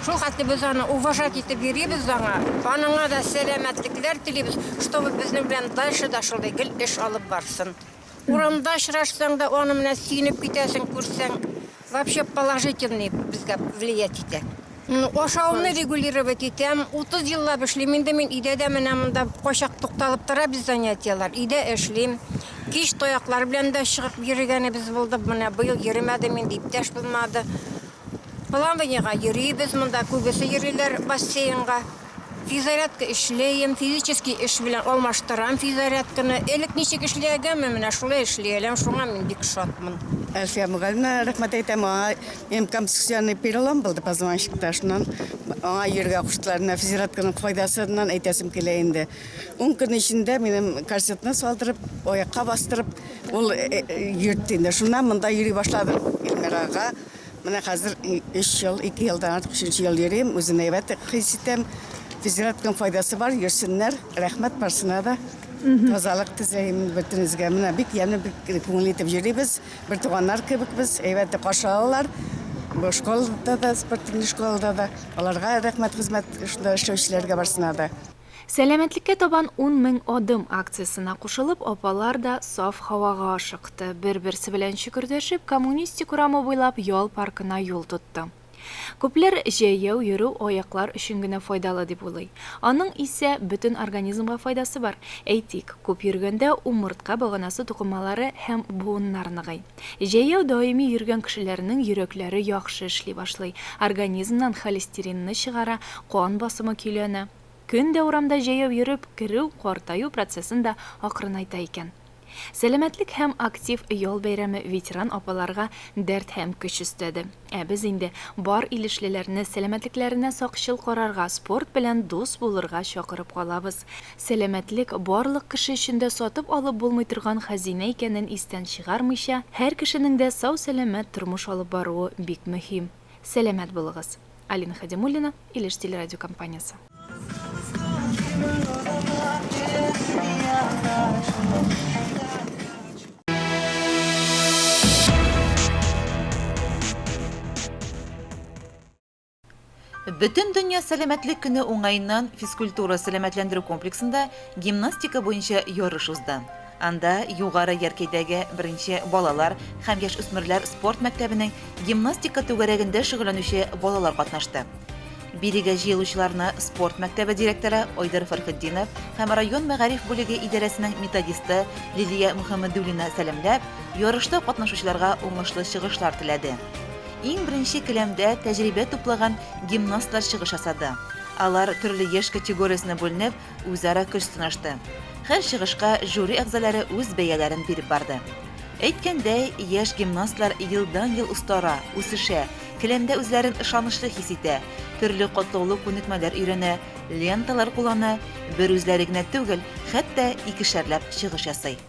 S4: Шул хәтле без аны уважать итеп йөрибез аңа. Аныңа да сәламәтлекләр телибез, чтобы безнең белән дальше да шулай гел эш алып барсын. Урамда очрашсаң да аны менә сөенеп китәсең күрсәң. Вообще положительный безгә влиять итә. Ашауны регулировать итәм. 30 еллап эшлим инде мин. Өйдә дә менә монда кайчак тукталып тора без занятиеләр. Өйдә эшлим. Кич таяклар белән дә чыгып йөргәнебез булды. Менә быел йөрмәдем инде, иптәш булмады. Плаваниега йөрибез, монда күбесе йөриләр бассейнга. Физзарядка эшлим, физический эш белән алмаштырам физзарядканы. Элек ничек эшләгәнмен, менә шулай эшли алам, шуңа мин бик шатмын.
S5: Әлфия мөгаллимә рәхмәт әйтәм, аңа минем компрессионный перелом булды позвоночникта, шуннан аңа йөрергә куштылар. Менә физзарядканың файдасыннан әйтәсем килә инде. Ун көн эчендә минем корсетны салдырып, аякка бастырып, ул йөртте инде. Шуннан монда йөри башладым Эльмирага. Менә хәзер өч ел, ике елдан артык өченче ел йөрим, үземне әйбәт хис итәм. Физзарядканың файдасы бар, йөрсеннәр. Рәхмәт барсына да. Тазалык телим бөтенебезгә. Менә бик ямьле, бик күңелле итеп йөрибез. Бер туганнар кебек без. Әйбәт каршы алалар. Бу школада да, спортивный школада да. Аларга рәхмәт хезмәт шунда эшләүчеләргә барсына да.
S2: Сәламәтлеккә табан 10 мең адым акциясенә кушылып, апалар да саф һавага ашыкты. Бер-берсе белән чөкердәшеп, Коммунистик урамы буйлап ял паркына юл тотты. Күпләр җәяү йөрү аяклар өчен генә файдалы дип уйлый. Аның исә бөтен организмга файдасы бар. Әйтик, күп йөргәндә умыртка баганасы тукымалары һәм буыннар ныгый. Җәяү даими йөргән кешеләрнең йөрәкләре яхшы эшли башлый, организмнан холестеринны чыгара, кан басымы көйләнә. Көн дә урамда җәяү йөреп керү картаю процессын да акрынайта икән. Сәламәтлек һәм актив ял бәйрәме ветеран апаларга дәрт һәм көч өстәде. Ә без инде бар илешлеләрне сәламәтлекләренә сакчыл карарга, спорт белән дус булырга чакырып калабыз. Сәламәтлек барлык кеше өчен дә сатып алып булмый торган хәзинә икәнен истән чыгармыйча, һәр кешенең дә сау-сәламәт тормыш алып баруы бик мөһим. Сәламәт булыгыз! Алина Хадимуллина, Илеш телерадиокомпаниясе.
S3: Бөтендөнья сәламәтлек көне уңаеннан физкультура сәламәтләндерү комплексында гимнастика буенча ярыш узды. Анда Югары Яркәйдәге беренче балалар һәм яшүсмерләр спорт мәктәбенең гимнастика түгәрәгендә шөгыльләнүче балалар катнашты. Бирегә җыелучыларны спорт мәктәбе директоры Айдар Фәрхетдинов һәм район мәгариф бүлеге идарәсенең методисты Лилия Мөхәммәдуллина сәламләп, ярышта катнашучыларга уңышлы чыгышлар теләде. Иң беренче келәмдә тәҗрибә туплаган гимнастлар чыгыш ясады. Алар төрле яшь категориясенә бүленеп, үзара көч сынашты. Һәр чыгышка жюри әгъзалары үз бәяләрен биреп барды. Әйткәндәй, яшь гимнастлар елдан-ел остара, үсешә, келәмдә үзләрен ышанычлы хис итә, төрле катлаулы күнекмәләр өйрәнә, ленталар куллана, бер үзләре генә түгел, хәтта икешәрләп чыгыш ясый.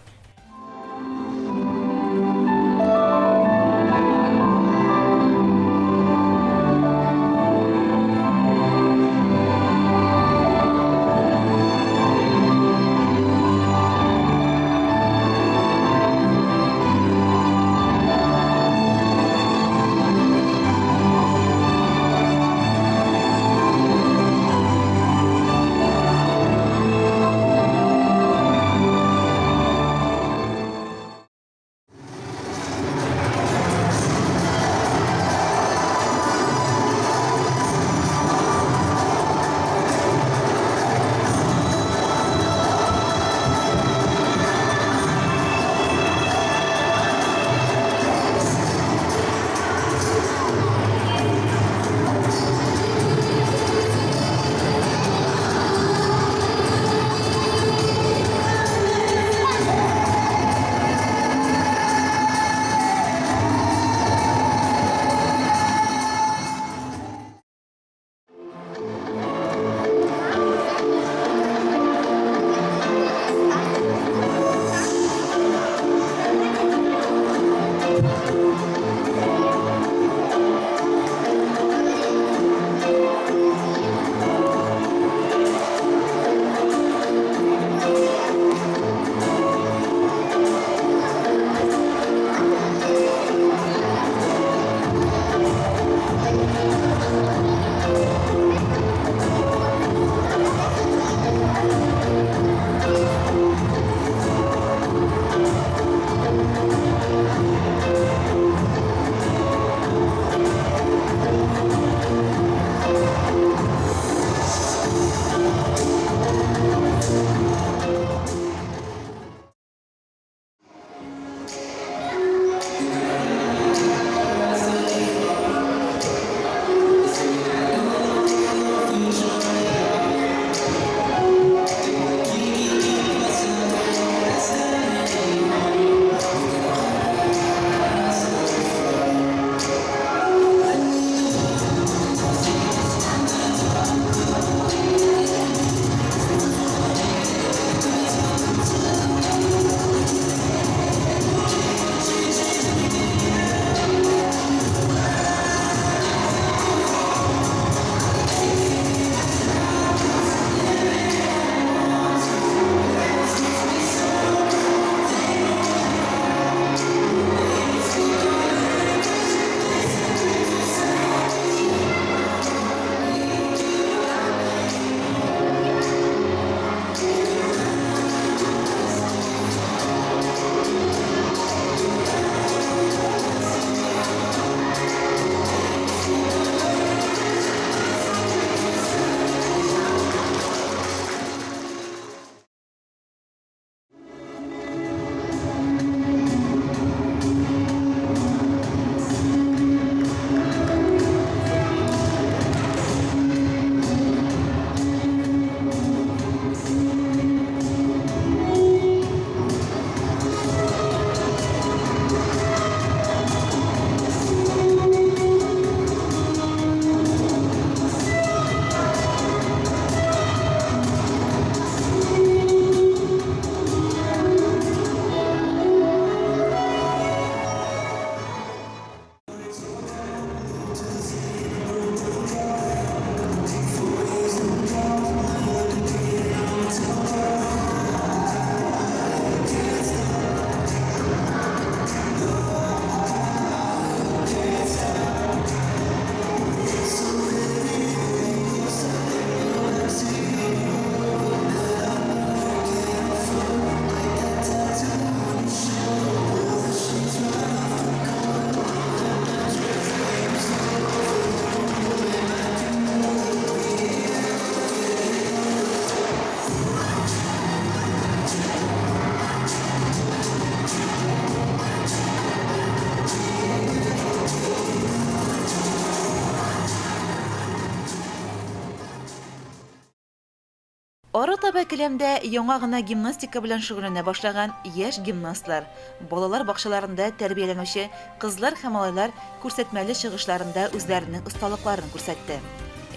S3: Арытаба келәмдә яңа гына гимнастика белән шөгыльләнә башлаган яшь гимнастлар, балалар бакчаларында тәрбияләнүче кызлар һәм малайлар күрсәтмәле чыгышларында үзләренең осталыкларын күрсәтте.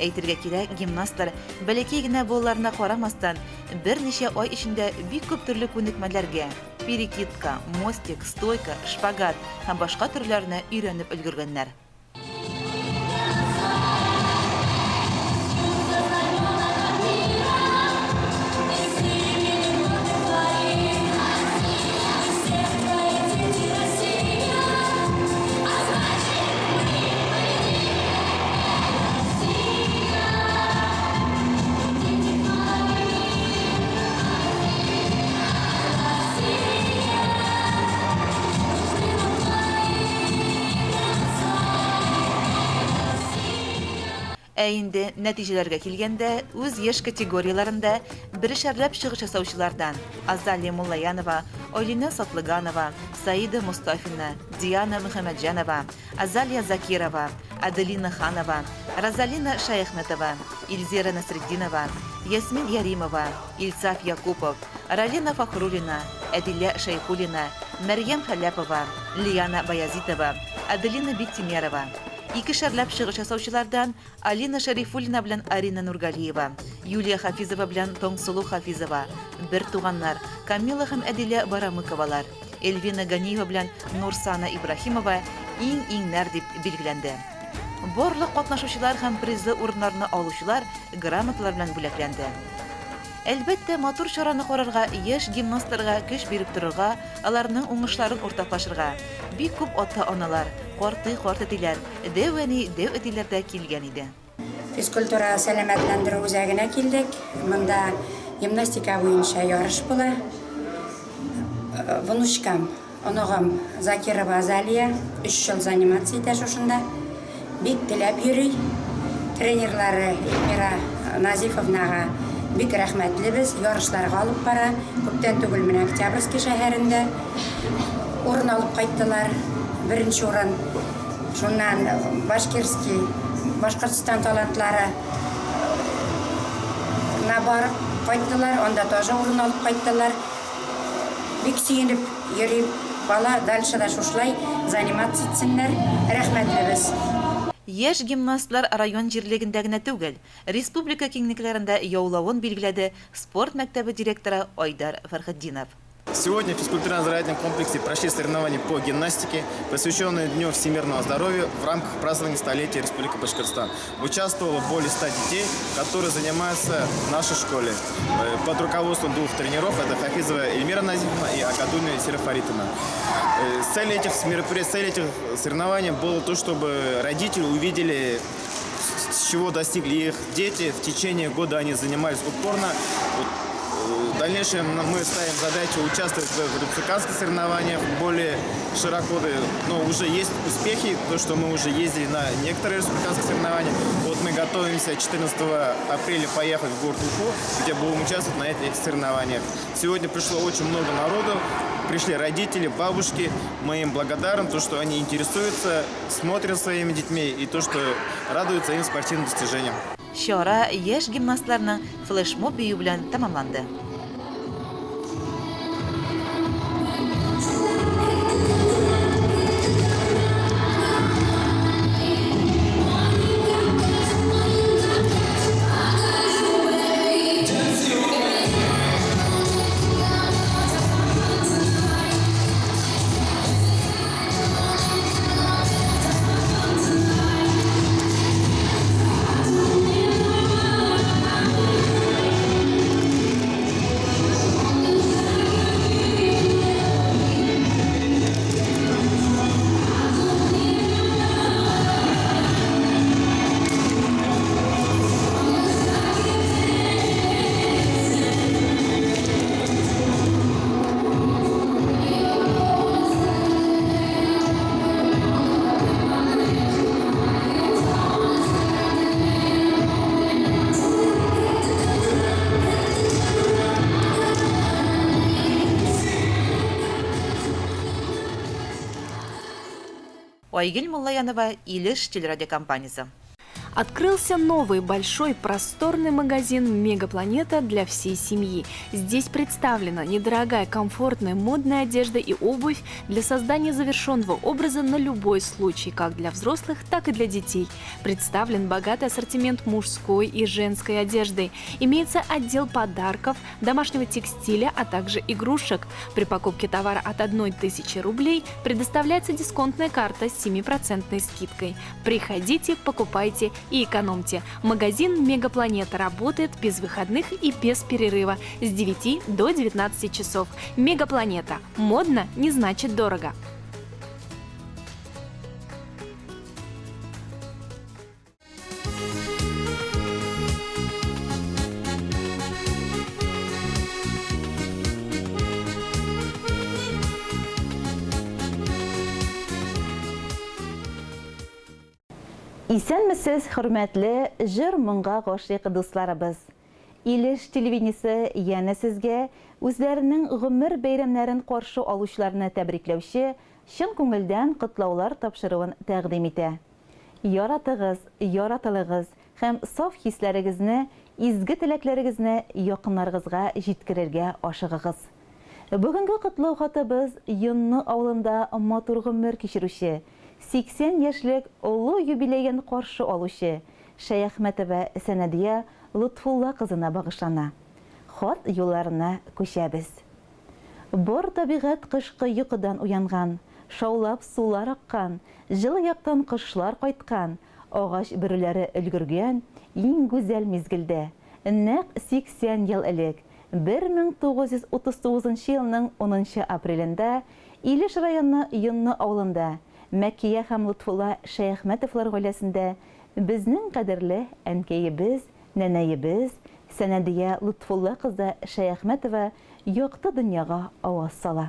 S3: Әйтергә кирәк, гимнастлар, бәләкәй генә булуларына карамастан, берничә ай эчендә бик күп төрле күнекмәләргә, перекидка, мостик, стойка, шпагат һәм башка төрләренә өйрәнеп өлгергәннәр. Ә инде нәтиҗәләргә килгәндә, үз яшь категорияләрендә берешәрләп чыгыш ясаучылардан Азалия Муллаянова, Айлинә Сатлыганова, Саида Мостафина, Диана Мөхәммәтҗанова, Азалия Закирова, Аделина Ханова, Розалина Шәяхмәтова, Илзира Насретдинова, Ясмин Яримова, Илсаф Якупов, Ралина Фәхруллина, Әдилә Шәйхуллина, Мәрьям Хәләпова, Лиана Баязитова, Аделина Биктимерова. Икешәрләп чыгыш ясаучылардан Алина Шәрифуллина белән Арина Нургалиева, Юлия Хафизова белән Таңсылу Хафизова, бертуганнар Камила һәм Әдилә Барамыковалар, Эльвина Ганиева белән Нурсана Ибраһимова иң-иңнәр дип билгеләнде. Барлык катнашучылар һәм призлы урыннарны алучылар грамоталар белән бүләкләнде. Әлбәттә, матур чараны карарга, яшь гимнастларга көч биреп торырга, аларның уңышларын уртаклашырга бик күп ата-аналар, картый-картәтиләр, дәү әни, дәү әтиләр дә килгән иде.
S4: Физкультура сәламәтләндерү үзәгенә килдек. Монда гимнастика буенча ярыш була. Внучкам, оныгым Закирова Азалия өч ел заниматься итә шушында. Бик теләп йөри. Тренерлары Эльмира Назифовнага бик рәхмәтлебез, ярышларга алып бара. Күптән түгел менә Октябрьский шәһәрендә урын алып кайттылар, беренче урын. Шуннан Башкирский, Башкортстан талантлары на барып кайттылар, анда тоже урын алып кайттылар. Бик сөенеп йөри бала, дальше да шушылай заниматься итсеннәр, рәхмәтлебез.
S3: Яшь гимнастлар район җирлегендә генә түгел, республика киңлекләрендә яулавын билгеләде спорт мәктәбе директоры Айдар Фәрхетдинов.
S6: Сегодня в физкультурно-оздоровительном комплексе прошли соревнования по гимнастике, посвященные Дню всемирного здоровья в рамках празднования столетия Республики Башкортостан. Участвовало более 100 детей, которые занимаются в нашей школе. Под руководством двух тренеров, это Хафизова Эльмира Назимовна и Акадуна Серафаритовна. Цель этих мероприятий, цель этих соревнований было то, чтобы родители увидели, с чего достигли их дети. В течение года они занимались упорно. Вот, в дальнейшем мы ставим задачу участвовать в республиканских соревнованиях более широко. Но уже есть успехи, то, что мы уже ездили на некоторые республиканские соревнования. Вот мы готовимся 14 апреля поехать в город Уфу, где будем участвовать на этих соревнованиях. Сегодня пришло очень много народу, пришли родители, бабушки. Мы им благодарны, то, что они интересуются, смотрят своими детьми и то, что радуются им спортивным достижениям.
S3: Чара яшь гимнастларның флешмоб бию белән тәмамланды. Айгөл Муллаянова, Илеш телерадиокомпаниясе.
S2: Открылся новый большой просторный магазин «Мегапланета» для всей семьи. Здесь представлена недорогая, комфортная, модная одежда и обувь для создания завершенного образа на любой случай, как для взрослых, так и для детей. Представлен богатый ассортимент мужской и женской одежды. Имеется отдел подарков, домашнего текстиля, а также игрушек. При покупке товара от 1000 рублей предоставляется дисконтная карта с 7% скидкой. Приходите, покупайте и экономьте. Магазин «Мегапланета» работает без выходных и без перерыва с 9 до 19 часов. «Мегапланета». Модно не значит дорого.
S3: Исәнмесез, хөрмәтле җыр-моңга гашыйк дусларыбыз! Илеш телевидениесе янә сезгә үзләренең гомер бәйрәмнәрен каршы алучыларны тәбрикләүче чын күңелдән котлаулар тапшыруын тәкъдим итә. Яратыгыз, яратылыгыз һәм саф хисләрегезне, изге теләкләрегезне якыннарыгызга җиткерергә ашыгыгыз. Бүгенге котлау хатыбыз Йонны авылында матур гомер кичерүче, 80 яшьлек олы юбилеен каршы алучы Шәяхмәтова Сәнәдия Лотфулла кызына багышлана. Хат юлларына күчәбез. Бар табигать кышкы йокыдан уянган, шаулап сулар аккан, җылы яктан кошлар кайткан, агач бөреләре өлгергән иң гүзәл мизгелдә, нәкъ 80 ел элек, 1939 нчы елның унынчы апрелендә Илеш районы Йонны авылында Мәкия һәм Лотфулла Шәяхмәтовлар гаиләсендә безнең кадерле әнкәебез, нәнәебез Сәнәдия Лотфулла кызы Шәяхмәтова якты дөньяга аваз сала.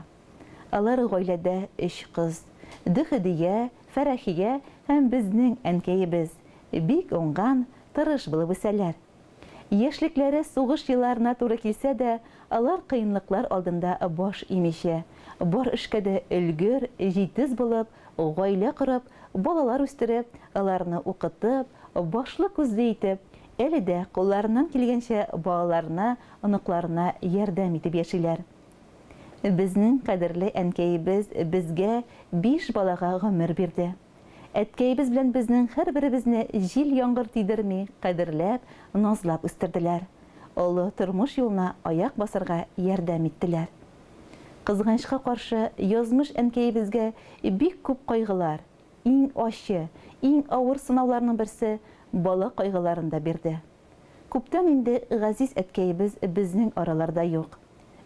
S3: Алар гаиләдә өч кыз, Дөһедия, Фәрәхия һәм безнең әнкәебез, бик уңган, тырыш булып үсәләр. Яшьлекләре сугыш елларына туры килсә дә, алар кыенлыклар алдында баш имичә, бар эшкә дә өлгер, җитез булып, гаилә корып, балалар үстереп, аларны укытып, башлы-күзле итеп, әле дә кулларыннан килгәнчә балаларына, оныкларына ярдәм итеп яшиләр. Безнең кадерле әнкәебез безгә биш балага гомер бирде. Әткәебез белән безнең һәрберебезне җил-яңгыр тидерми, кадерләп, назлап үстерделәр. Олы тормыш юлына аяк басарга ярдәм иттеләр. Кызганычка каршы, язмыш әнкәебезгә бик күп кайгылар, иң ачы, иң авыр сынауларның берсе, бала кайгыларын да бирде. Күптән инде газиз әткәебез безнең араларда юк.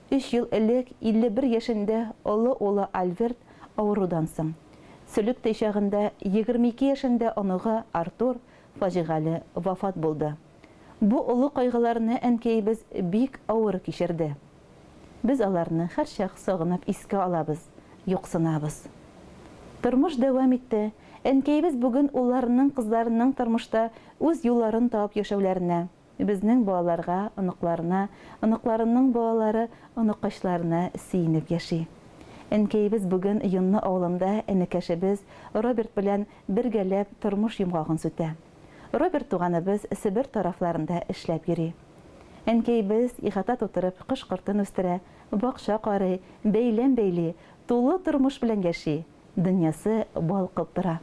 S3: Өч ел элек, 51 яшендә олы улы Альберт авырудан соң, сөлектәй чагында 22 яшендә оныгы Артур фаҗигале вафат булды. Бу олы кайгыларны әнкәебез бик авыр кичерде. Без аларны һәрчак сагынып искә алабыз, юксынабыз. Тормыш дәвам итте. Әнкәебез бүген улларының, кызларының тормышта үз юлларын табып яшәүләренә, безнең балаларга, оныкларына, оныкларының балалары, оныккачларына сөенеп яши. Әнкәебез бүген Йонны авылында энекәшебез Роберт белән бергәләп тормыш йомгагын сүтә. Роберт туганыбыз Себер тарафларында эшләп йөри. Әнкәебез ихата тутырып кош-кортын үстерә, бакча карый, бәйләм бәйли, тулы тормыш белән яши, дөньясы балкып тора.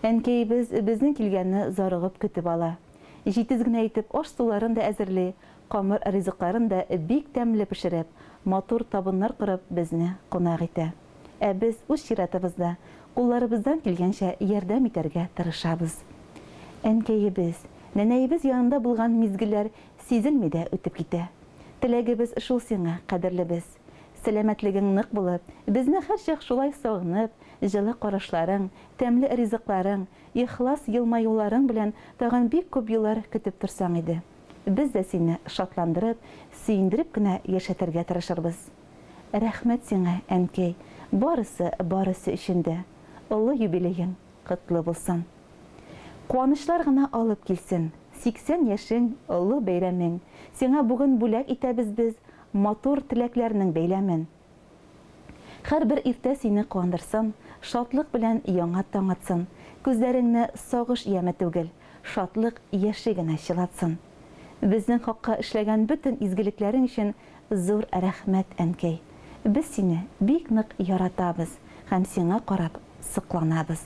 S3: Әнкәебез безнең килгәнне зарыгып көтеп ала. Җитез генә итеп аш-суларын да әзерли, камыр ризыкларын да бик тәмле пешереп, матур табыннар корып безне кунак итә. Ә без, үз чиратыбызда, кулларыбыздан килгәнчә ярдәм итәргә тырышабыз. Әнкәебез, нәнәебез янында булган мизгелләр сизелми дә үтеп китә. Теләгебез шул сиңа, кадерлебез. Сәламәтлегең нык булып, безне һәрчак шулай сагынып, җылы карашларың, тәмле ризыкларың, ихлас елмаюларың белән тагын бик күп еллар көтеп торсаң иде. Без дә сине шатландырып, сөендереп кенә яшәтергә тырышырбыз. Рәхмәт сиңа, әнкәй, барысы, барысы өчен дә. Олы юбилеең котлы булсын. Куанычлар гына алып килсен. 80 яшең, олы бәйрәмең. Сиңа бүген бүләк итәбез без матур теләкләрнең бәйләмен. Һәрбер иртә сине куандырсын, шатлык белән яңа таң атсын. Күзләреңне сагыш яме түгел, шатлык яше генә чылатсын. Безнең хакка эшләгән бөтен изгелекләрең өчен зур рәхмәт, әнкәй. Без сине бик нык яратабыз һәм сиңа карап сокланабыз.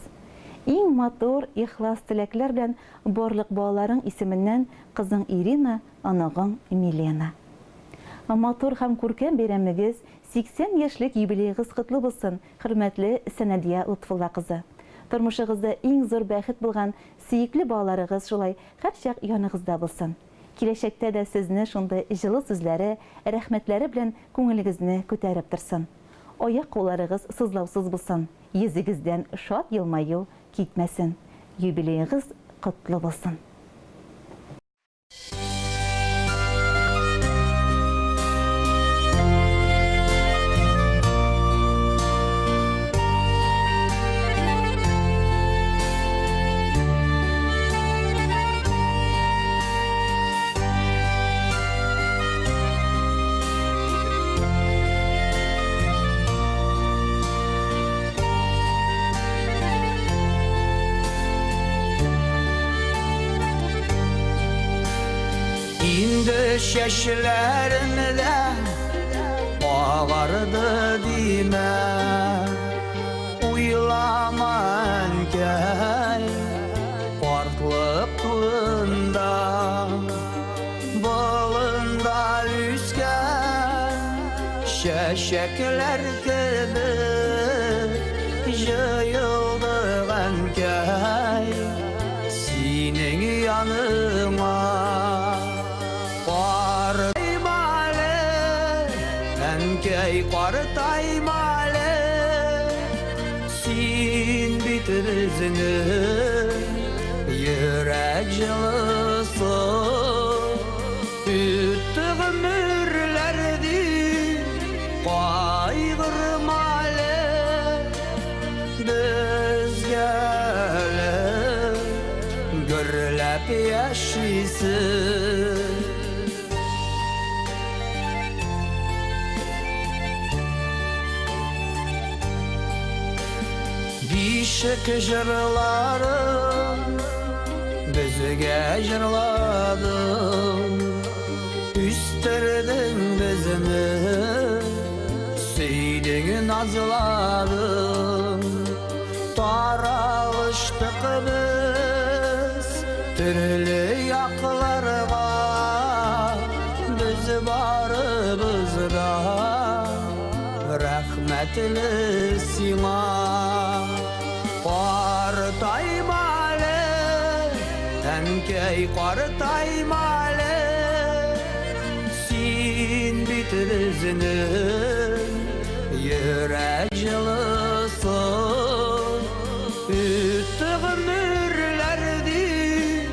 S3: Иң матур, ихлас теләкләр белән барлык балаларың исеменнән кызың Ирина, оныгың Милена. Матур һәм күркәм бәйрәмегез, 80 яшьлек юбилеегыз котлы булсын, хөрмәтле Сәнәдия Лотфулла кызы. Тормышыгызда иң зур бәхет булган сөекле балаларыгыз шулай һәрчак яныгызда булсын. Киләчәктә дә сезне шундый җылы сүзләре, рәхмәтләре белән күңелегезне күтәреп торсын. Аяк-кулларыгыз сызлаусыз булсын, йөзегездән шат елмаю китмәсен. Юбилеегыз котлы булсын!
S7: Инде чәчләрем дә агарды димә, Уйлама, әнкәй, картлык турында. Болында үскән чәчәкләр кебек җыелдык, әнкәй, синең яныңа. Картайма әле, әнкәй, картайма әле, син бит безнең йөрәк җылысы. Үтте гомерләр дип кайгырма әле, безгә әле гөрләп яшисе. Бишек җырларын безгә җырладың, Үстердең безне, сөйдең, назладың. Таралыштык без төрле якларга, Без барыбыз да рәхмәтле сиңа. Картайма әле, әнкәй, картайма әле, син бит безнең йөрәк җылысы. Үтте гомерләр дип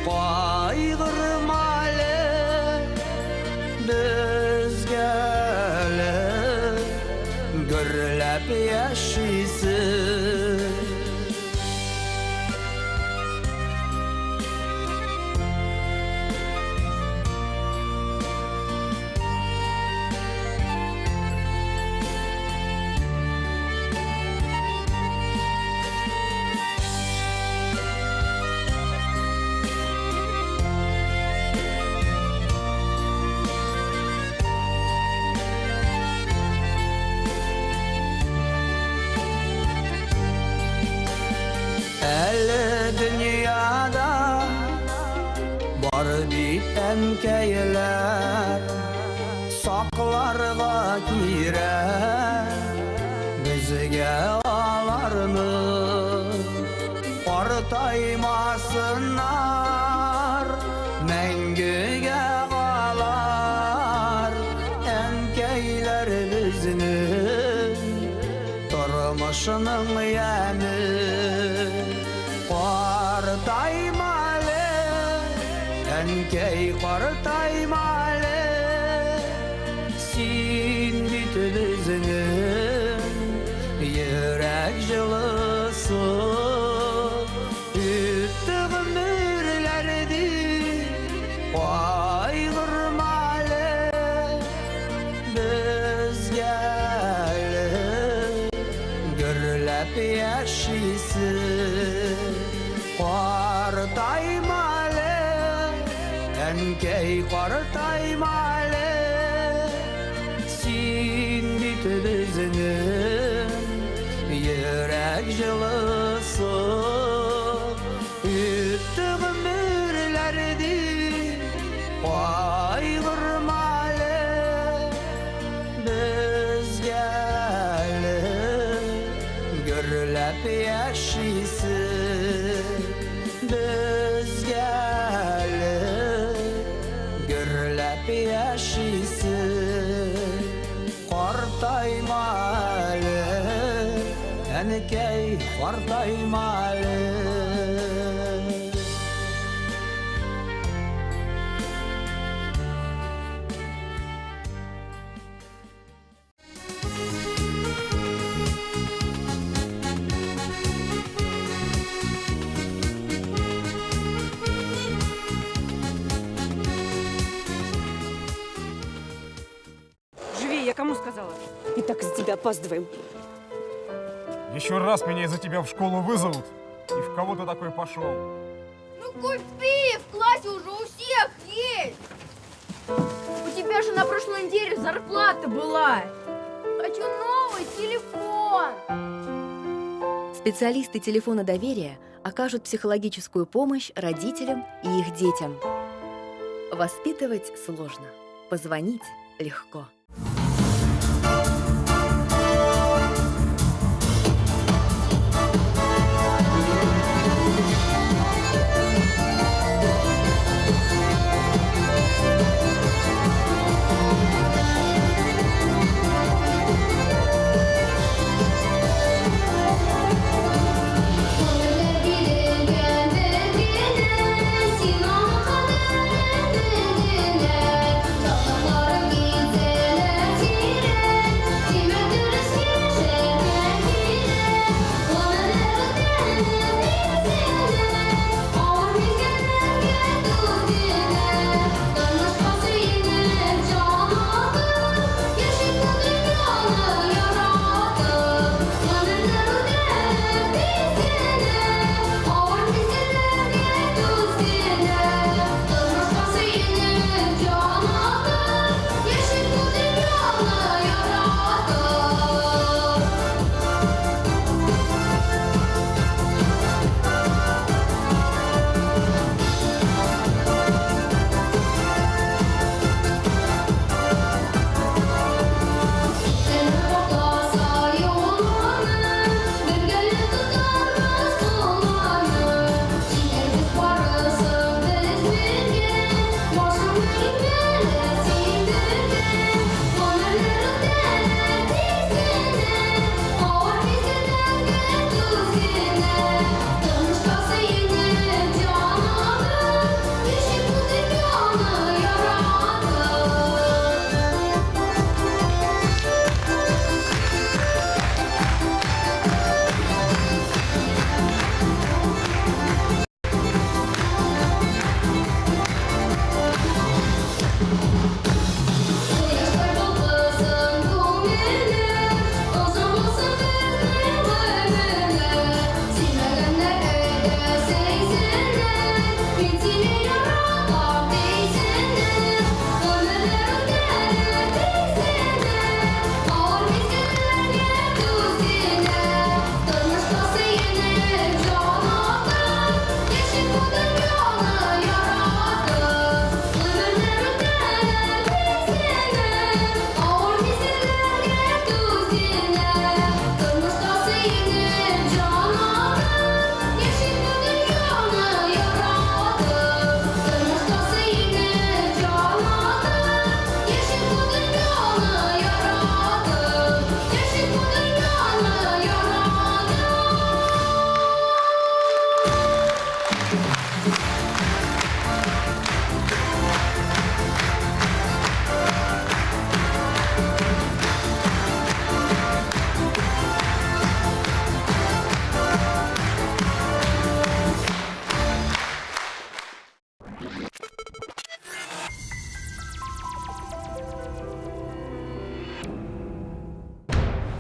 S7: кайгырма әле, безгә әле гөрләп яшисе. Әле дөньяда бар бит әнкәйләр, Сакларга кирәк безгә аларны. Картаймасыннар, мәңгегә алар, Әнкәйләр безнең тормышның яме. Картайма әле, әнкәй, картайма әле, син бит безнең йөрәк җылысы. Үтте гомерләр дип кайгырма әле, безгә әле гөрләп яшисе. Картайма әле, син бит безнең йөрәк җылысы. Үтте гомерләр дип кайгырма әле, безгә әле гөрләп яшисе. Безгә әле гөрләп яшисе. Картайма әле, әнкәй, картайма әле.
S9: Живее, я кому сказала? И так из-за тебя опаздываем.
S10: Еще раз меня из-за тебя в школу вызовут. И в кого ты такой пошел?
S1: Ну купи, в классе уже у всех есть. У тебя же на прошлой неделе зарплата была. Хочу новый телефон.
S11: Специалисты телефона доверия окажут психологическую помощь родителям и их детям. Воспитывать сложно, позвонить легко.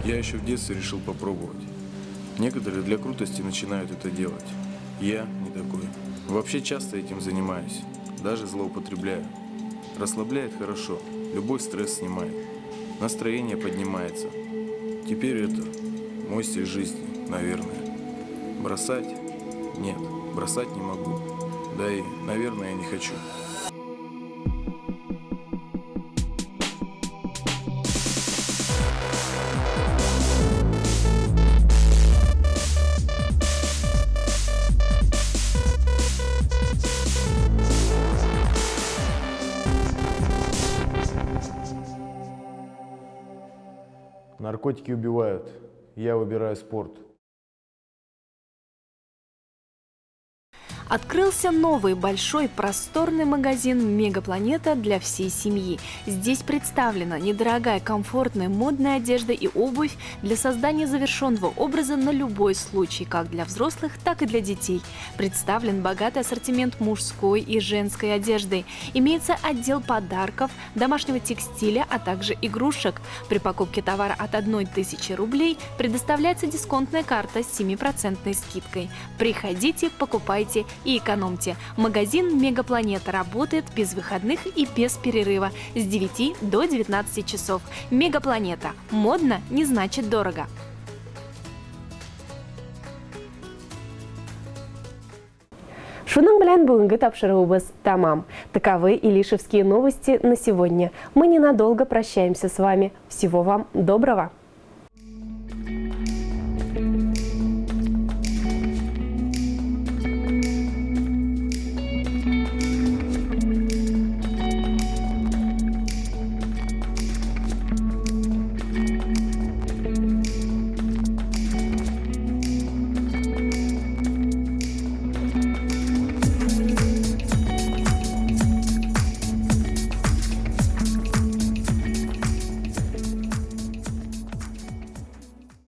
S12: Я еще в детстве решил попробовать. Некоторые для крутости начинают это делать. Я не такой. Вообще часто этим занимаюсь. Даже злоупотребляю. Расслабляет хорошо, любой стресс снимает. Настроение поднимается. Теперь это мой стиль жизни, наверное. Бросать? Нет, бросать не могу. Да и, наверное, я не хочу. Наркотики убивают. Я выбираю спорт.
S2: Открылся новый большой просторный магазин «Мегапланета» для всей семьи. Здесь представлена недорогая, комфортная, модная одежда и обувь для создания завершенного образа на любой случай, как для взрослых, так и для детей. Представлен богатый ассортимент мужской и женской одежды. Имеется отдел подарков, домашнего текстиля, а также игрушек. При покупке товара от 1000 рублей предоставляется дисконтная карта с 7% скидкой. Приходите, покупайте и экономьте. Магазин «Мегапланета» работает без выходных и без перерыва с 9 до 19 часов. «Мегапланета». Модно не значит дорого.
S14: Шуның белән бүгенге тапшыруыбыз тәмам. Таковы Илишевские новости на сегодня. Мы ненадолго прощаемся с вами. Всего вам доброго!